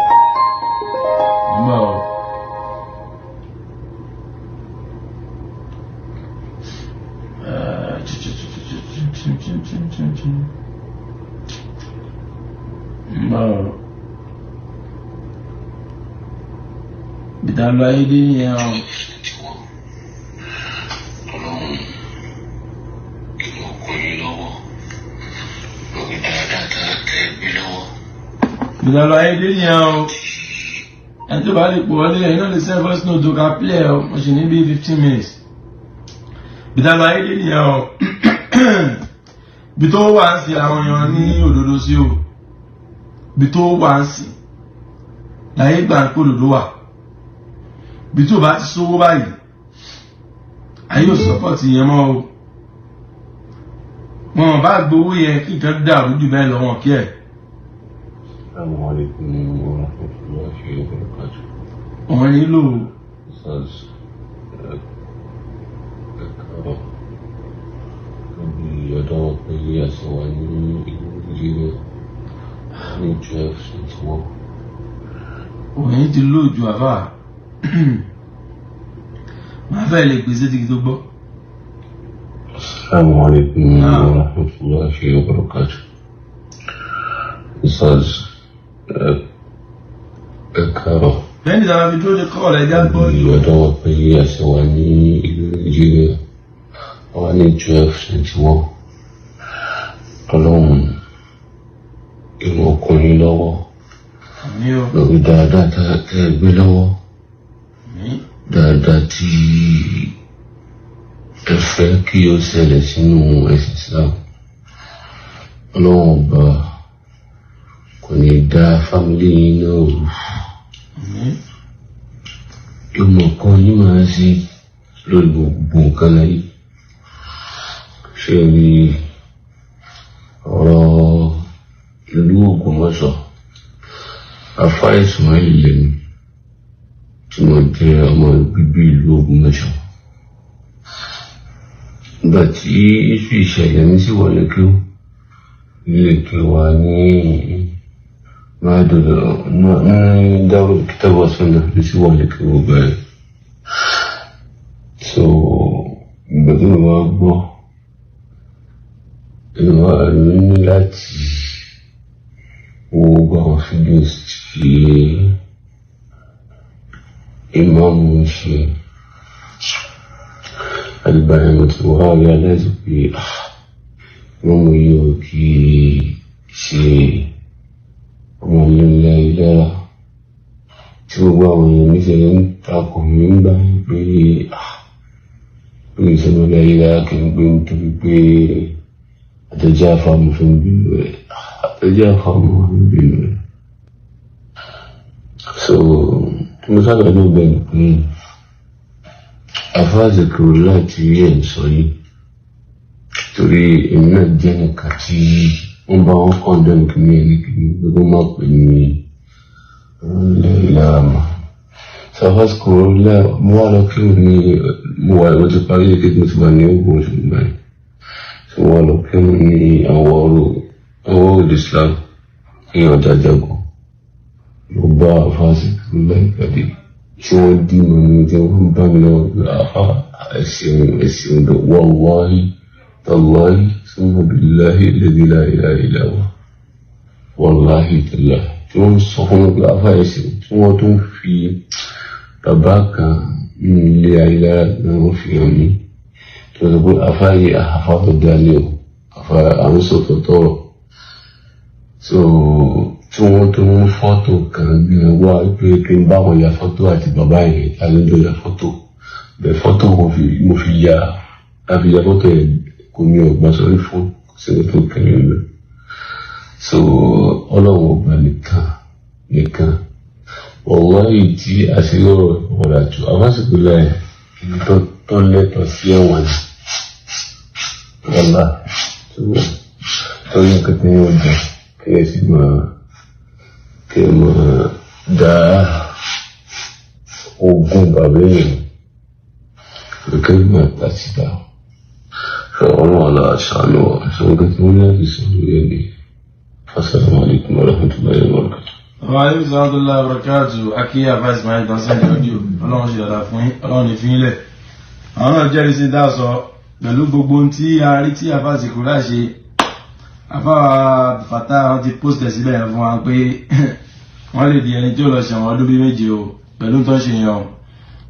Gbọ́ o. Gbọ́ o. Bìtà lọ ayé dé nìyẹn o. Bìtà lọ ayé dé nìyẹn o. Ẹni tó bá lè pò wọlé, ẹ̀yin náà lè send voice note tó ká play ẹ o. Mo sì ní bí 15 minutes. Bìtà lọ ayé dé nìyẹn o. Bí tó wà ń sin àwọn èèyàn ní òdodo sí o. Bí tó wà ń sìn láyé gbà ń pé òdodo wà. Bí tó bá ti sówó báyìí, ayé ò support yẹn mọ́ o. Wọn bá gbowó yẹn kí nǹkan dàrú jù bẹ́ẹ̀ lọ, wọn kí ẹ̀. Assalamu alaikum wa rahmatullahi wa barakatuh. Òun nílò. Ustaz, ẹ káàárọ̀. Níbi ọ̀dọ́ wọn pé àṣẹ wà ní ìlú Nàìjíríà ní 1221. Òun ti lóòjù àfà, máa fẹ́ lè gbèsè tí kì tó gbọ́. Assalamu alaikum wa rahmatullahi wa barakatuh. Ustaz, ẹ káàárọ̀. Lẹ́yìn tí a fi dúró de kọ́ ọ̀rẹ́ já gbọ́. Níbi ọ̀dọ́ wọn pé àṣẹ wà ní ìlú Nàìjíríà wà ní 1221. Ọlọ́run ìwọ̀n ọkùnrin lọ́wọ́ Àmín o. lórí dáadáa tẹ́ ẹ gbé lọ́wọ́, Àmín. dáadáa tí ẹ fẹ́ kí ó ṣẹlẹ̀ sínú ẹ̀sìn Islam. Ọlọ́run Ọba kò ní dá family yín náà rú. Àmín. Yóò mọ̀ kọ́ yín máa ṣe lórí gbogbo nǹkan láyé. Ṣé rí ọ̀rọ̀ ìlú Ògbómọ̀ṣọ́, Afá Ismail lèmi tí mo jẹ́ ọmọ bíbí ìlú Ògbómọ̀ṣọ́. Nígbà tí iṣu ìṣẹ̀lẹ̀ mi sì wọlé kí ó ilé kí wa ní máàdùn ní Darul Kitab wa Sunnah mi sì wọlé kí ó bẹ̀rẹ̀. So ìgbà tí mo wá gbọ́, èmi wá ní láti wo gbogbo àwọn videos tí ìmáàmù ń ṣe. Àdìgbà yẹn mo ti wá realize pé, ah, ìmáàmù yìí ò kì í ṣe ọmọ ilé ayélujára tí gbogbo àwọn èèyàn mi ṣe ń takò mí ń gbà yẹn pé, ah, pé ìṣẹ́nu ilé ayélujára kì í gbé nítorí pé àtẹ̀jẹ́ àfàmù fi ń bínú rẹ̀, àtẹ̀jẹ́ àfàmù fi ń bínú rẹ̀. So tí mo sábà ló bẹ̀ ni pé àfáàzì kúrò láti rí ẹ̀ ń sọ yìí, torí èmi náà jẹ́ nìkan tí wọ́n bá wọn condemn kìíní ẹni kìíní gbogbo máa pè ní ilé ìlara mọ́. So àfáàzì kúrò lẹ́, mo wá lọ kírun ní, mo wà, mo ti parí èké, mo ti wà ní ogun oṣù báyìí. So mo wá lọ kírun ní àwọn ọ̀rọ̀ Islam ní ọjà Jagun. Mo bá àfáàzì kúrò láì pàdé tí wọ́n dì mọ́ mi, tí wọ́n bá mi lọ́wọ́ pé, àfá, ẹ ṣeun, ẹ ṣeun lọ, wallahi tallahi summa billahi alladhi la ilaha illa huwa, wallahi tallahi. tí wọ́n ń sọ fún mi pé àfa yẹn sì, tí wọ́n tún fi bàbá kan nínú ilé Ayélujára náà, wọ́n fi hàn mí, tí wọ́n sọ pé àfa yìí, àfa tó dá ní o, àfa àwọn sọ̀tọ̀ tọrọ. So tí wọ́n tún mú fọ́tò kan gbé wá pé kí n bá wọn ya fọ́tò àti bàbá yẹn, àlejò ya fọ́tò bẹ́ẹ̀. Fọ́tò mo fi ya, láfi ya fọ́tò yẹn, kò ní ọgbà sórí fóònù, kò sí ní tó kẹ́lẹ́ lọ. So Ọlọ́run Ọba nìkan nìkan, wàláhì, tí àṣírí ọ̀rọ̀ ọ̀rọ̀ àjò àbásìkò láì tó lẹ́tọ̀ọ́ sí ẹ̀wọ̀n ni, wàlá, torí nǹkan tí yóò jẹ kí ẹ sì máa kí ẹ máa dá ogún bàbá èèyàn kí ẹ máa tà síta. Ọlọ́run àlọ́ àṣàánú wa. Sọ nǹkan tí wọ́n ní láti sọ lórí ẹ̀ ní. Assalamu alaikum warahmatullahi wabarakatuh. Wa alaikum salaam wa barakatuh. Akíyà vice mayor tán sẹ́ni audio. Ọlọ́run ṣe dáadáa fún yín, Ọlọ́run ní fi yín lẹ̀. Àwọn náà jẹ́rìí sí dá sọ pẹ̀lú gbogbo ohun tí a rí tí àfa àsìkò láṣẹ. Àfa fàtà wọn ti post ẹ̀ síbẹ̀ yẹn fún wa pé wọ́n lè di ẹni tí ó lọ ṣẹ̀wọ̀n ọdún bíi 7 o pẹ̀lú tó ń ṣe yẹn o.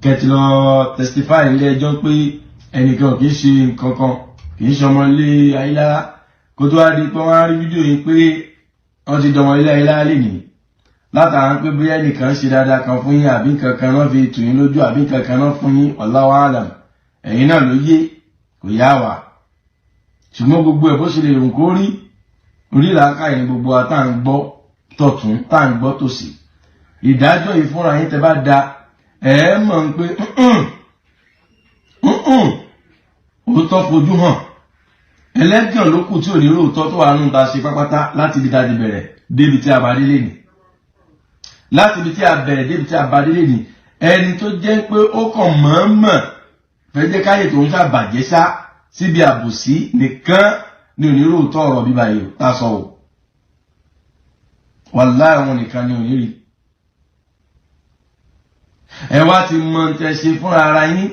Kẹ̀tì lọ testify ilé ẹjọ́ pé ẹnìkan kì í ṣe nǹkan kan, kì í ṣọmọ ilé Ayélára, kó tó wá di pé wọ́n á rí fídíò yìí pé wọ́n ti dọmọ ilé Ayélára lè nìyí, látara pé bóyá ẹnìkan ṣe dáadáa kan fún yín àbí kankan náà fi tù yín lójú àbí kankan náà fún yín, wallahu alam, ẹ̀yin náà ló yé, kò yá wa. Ṣùgbọ́n gbogbo ẹ̀ bó ṣe lè rùn kó rí orí làákàyè ní gbogbo wa tá à ń gbọ́ tọ̀tún, tá à ń gbọ́ tòsì, ìdájọ́ yìí fúnra yín tẹ́ bá da ẹ̀ mọ̀ ń pé òótọ́ fojú hàn, ẹlẹ́gàn ló kù tí ò ní róòtọ́ tó wà nù ta ṣe pápátá láti ibi tá a ti bẹ̀rẹ̀ débi tí a bá délé ni, láti ibi tí a bẹ̀rẹ̀ débi tí a bá délé ni. Ẹni tó jẹ́ pé ó kàn mọ̀ọ́mọ̀ fẹ́ jẹ́ káyè tó ń ṣàbàjẹ́ ṣá síbi àbòsí nìkan ní oníròótọ́ ọ̀rọ̀ bíbá yìí tá a sọ o. Wàláhì, àwọn nìkan ní onírí. Ẹ wá ti mọ tẹ ṣe fúnra ara yín,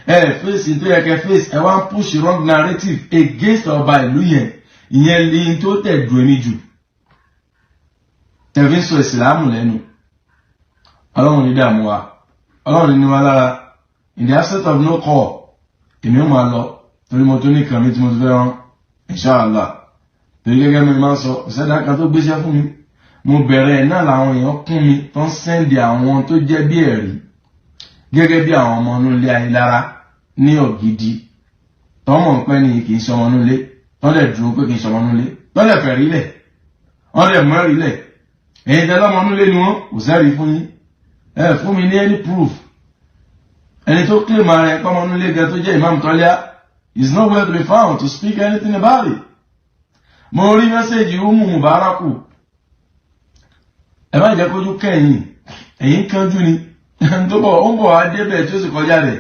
ẹ fèsì tó yẹ kẹ fèsì, ẹ wá ń push wrong narrative against ọba ìlú yẹn. Ìyẹn ní tó tẹ̀ dùn èmi jù, tẹ̀fí ń sọ ìsìlámù lẹ́nu. Ọlọ́run ní dààmú wa, Ọlọ́run ní wa lára. In the absence of no call, èmi ò máa lọ torí mo tún ní kàn mí tí mo ti fẹ́ rán, inshallah. Torí gẹ́gẹ́ mi máa ń sọ, ìṣẹ̀dá kan tó gbéṣẹ́ fún mi, mo bẹ̀rẹ̀ ẹ̀ náà làwọn èèyàn kún mi tó ń send àwọn tó jẹ́ bí ẹ̀rí, gẹ́gẹ́ bí àwọn ọmọ inú ilé Ayélára ní Ògidì tọ́mọ̀ pẹ́ ní kì í ṣọmọ inú ilé, tọ́ lẹ̀ dúró pé kì í ṣọmọ inú ilé, tọ́ lẹ̀ fẹ̀rí lẹ̀, wọ́n lẹ̀ mọ́rí lẹ̀. Èyí tẹ́ lọ́mọ inú ilé ni wọ́n, kò sẹ́rí fún yín. Ẹ fún mi ní any proof. Ẹni tó claim ara ẹ̀ pọ́mọ inú ilé gan tó jẹ́ Imam Tọ́lá is nowhere to be found to speak anything about it. Mo rí message Umu Mubaraku. Ẹ má jẹ́ kójú kẹ́yìn, ẹ̀yìn kánjú ni tó bọ̀, ó ń bọ̀ wá débẹ̀ tí ó sì kọjá bẹ̀.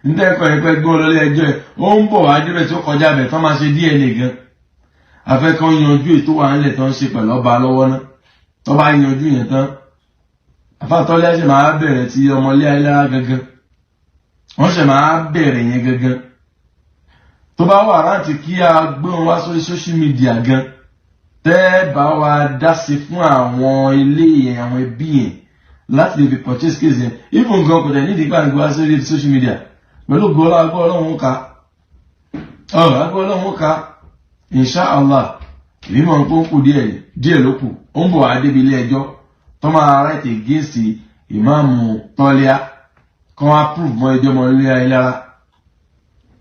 Níta ẹ̀kọ́ ẹ̀pẹ́ gbọ́n lọ́lé ẹjọ́ ẹ̀, ó ń bọ̀ wá débẹ̀ tí ó kọjá bẹ̀ tán, máa ṣe DNA gan. Afẹ́kàn yanjú ètò wà nílẹ̀ tó ń ṣe pẹ̀lú ọba lọ́wọ́ náà. Tó bá yanjú yẹn tán, àfàtọ́lé ṣe máa bẹ̀rẹ̀ ti ọmọlé Ayélára gangan, wọ́n ṣe máa bẹ̀rẹ̀ yẹn gangan. Tó bá wà láti kí a gbé wọn wá sórí social media gan, tẹ́ bá wa dá sí fún àwọn ilé yẹn, àwọn ẹbí yẹn, láti lè fi purchase case yẹn, even gan kò tẹ̀ nídìí gbàgbé wá sórí social media, pẹ̀lú gbọ́lá agbọ́ Ọlọ́run ká ọ̀rọ̀ agbọ́ Ọlọ́run ká, insha Allah. Ìbí mọ̀ pé ó kù díẹ̀ díẹ̀ ló kù, ó ń bọ̀ wá débi ilé ẹjọ́ tó máa write against ìmáàmù Tọ́líà kọ́ wá prove mọ́ ẹjọ́ mọ́ ilé Ayélára,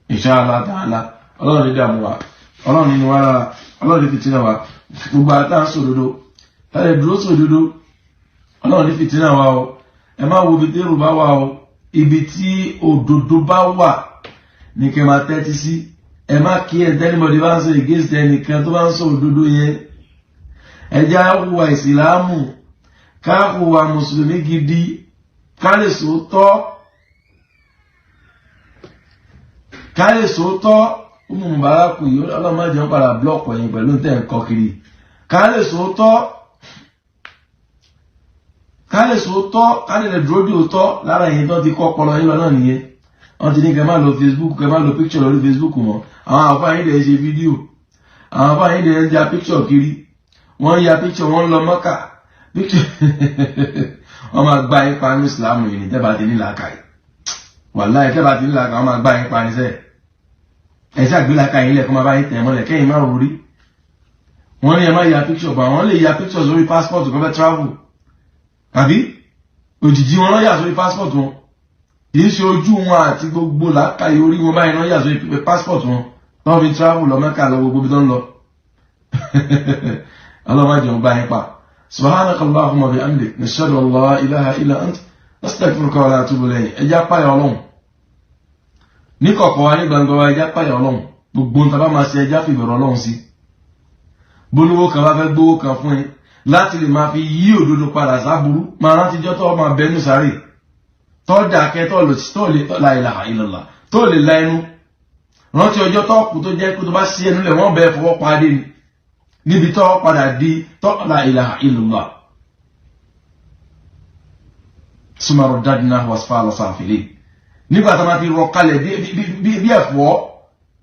insha Allah ta'ala. Ọlọ́run ní dààmú wa, Ọlọ́run nínú wa lára, Ọlọ́run ní fìtínà wa. Gbogbo àtà ń sòdodo tàbí dúró sòdodo, Ọlọ́run ní fìtínà wa o. Ẹ má wo ibi tí èrò bá wà o, ibi tí òdodo bá wà ní kẹ́ máa tẹ́tí sí. Ẹ má kí ẹ tí anybody bá ń sọ against ẹnìkan tó bá ń sọ òdodo yẹn. Ẹ já hùwà ìsìlámù, ká hùwà mùsùlùmí gidi, ká lè sòótọ́, ká lè sòótọ́. Umu Mubaraku yìí, ọlọ́mọ jẹun padà block ẹ̀yìn pẹ̀lú tẹ̀ ń kọ́ kiri. Ká lè sòótọ́, ká lè sòótọ́, ká lè dúró dé òótọ́. Lára ẹ̀yìn tó ti kọ́ ọpọlọ yín lọ náà nìyẹn. Wọ́n ti ní kẹ́ má lo Facebook, kẹ́ má lo picture lórí Facebook mọ́. Àwọn àfáà yín dẹ̀ ṣe fídíò, àwọn àfáà yín dẹ̀ ń ya picture kiri, wọ́n ń ya picture, wọ́n ń lọ Mọ́kà. Picture wọ́n máa gbá yín pa ní Ìsìlámù yìí ní tẹ́bà ti ní làákàyè. Wàláhì, tẹ́bà ti ní làákàyè, wọ́n máa gbá yín pa ní sẹ́ẹ̀. Ẹ ṣàgbé làákàyè yín lẹ̀ kó máa bá yín tẹ̀ mọ́lẹ̀ kẹ́yìn má rí. Wọ́n ní ẹ má ya picture bọ̀, àwọn lè ya picture sórí passport kan fẹ́ travel. Àbí òjìji wọn lọ́ yà sórí passport wọn, kì í ṣe ojú wọn àti gbogbo làákàyè orí wọn báyìí náà yà sórí passport wọn tó fi travel lọ Mẹ́kà, lọ gbogbo ibi tó ń lọ. Ọlọ́mọ jẹun gbá yín pa. Subhanaka Allahumma bi hamdik, nashhadu an la ilaha illa ant, nastaghfiruka wa natubu ilayk. Ẹ jẹ́ á páyà Ọlọ́run ní kọ̀kọ̀ wa, ní gbangba wa. Ẹ jẹ́ á páyà Ọlọ́run. Gbogbo nǹkan bá máa ṣe, ẹ jẹ́ á fi ìbẹ̀rù Ọlọ́run sí. Bolówó kan bá fẹ́ gbówó kan fún yín láti lè máa fi yí òdodo padà sáburú, máa rántí jọ́ tó máa bẹnu sáré, tó dákẹ́, tó lè tó lè la ilaha illallah, tó lè la ẹnu. Rántí ọjọ́ tó kù, tó jẹ́ kó tó bá sí ẹnu lẹ̀, wọ́n bẹ fọwọ́ padé ni níbi tó padà di tó la ilaha illallah. Summa raddadnahu asfala safilin. Nígbà tó máa ti rọ kalẹ̀ bí ẹ̀fọ́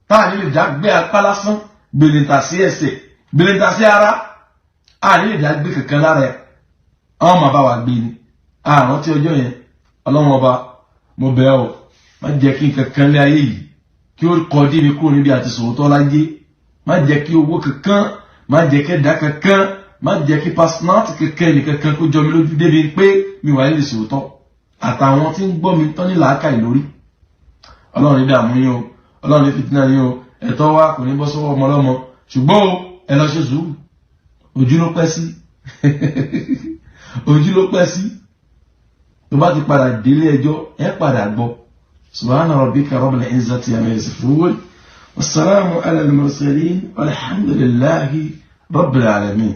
táà nílè dágbé apá lásán, gbèlèntà sí ẹsẹ̀, gbèlèntà sí ara, a nílè dágbé kankan lára ẹ̀, àwọn máa bá wa gbé ni. Àrùn tí ọjọ́ yẹn. Ọlọ́run Ọba, mo bẹ̀ ọ́, má jẹ́ kí nǹkan kan lé ayé yìí kí ó kọ́ dí mi kúrò níbi àti sòótọ́ láyé. Má jẹ́ kí owó kankan, má jẹ́ kí ẹ̀dá kankan, má jẹ́ kí personality kankan, ẹnì kankan kó jọ mi lójú débi pé mi wà nílé sòótọ́, àtàwọn tí ń gbọ́ mi tán ní làákàyè lórí. Ọlọ́run ní dààmú yín o, Ọlọ́run ní fìtínà yín o. Ẹ̀tọ́ wa kò ní bọ́ sọ́wọ́ ọmọ ọlọ́mọ, ṣùgbọ́n o, ẹ lọ ṣe sùúrù. Ojú ló pẹ́ sí, ojú ló pẹ́ sí. Tó bá ti padà délé ẹjọ́, ẹ padà gbọ́. Subhana rabbika rabbil izzati amma yasifun, wasalaamu ala al-mursalin, walhamdulillahi rabbil alamin.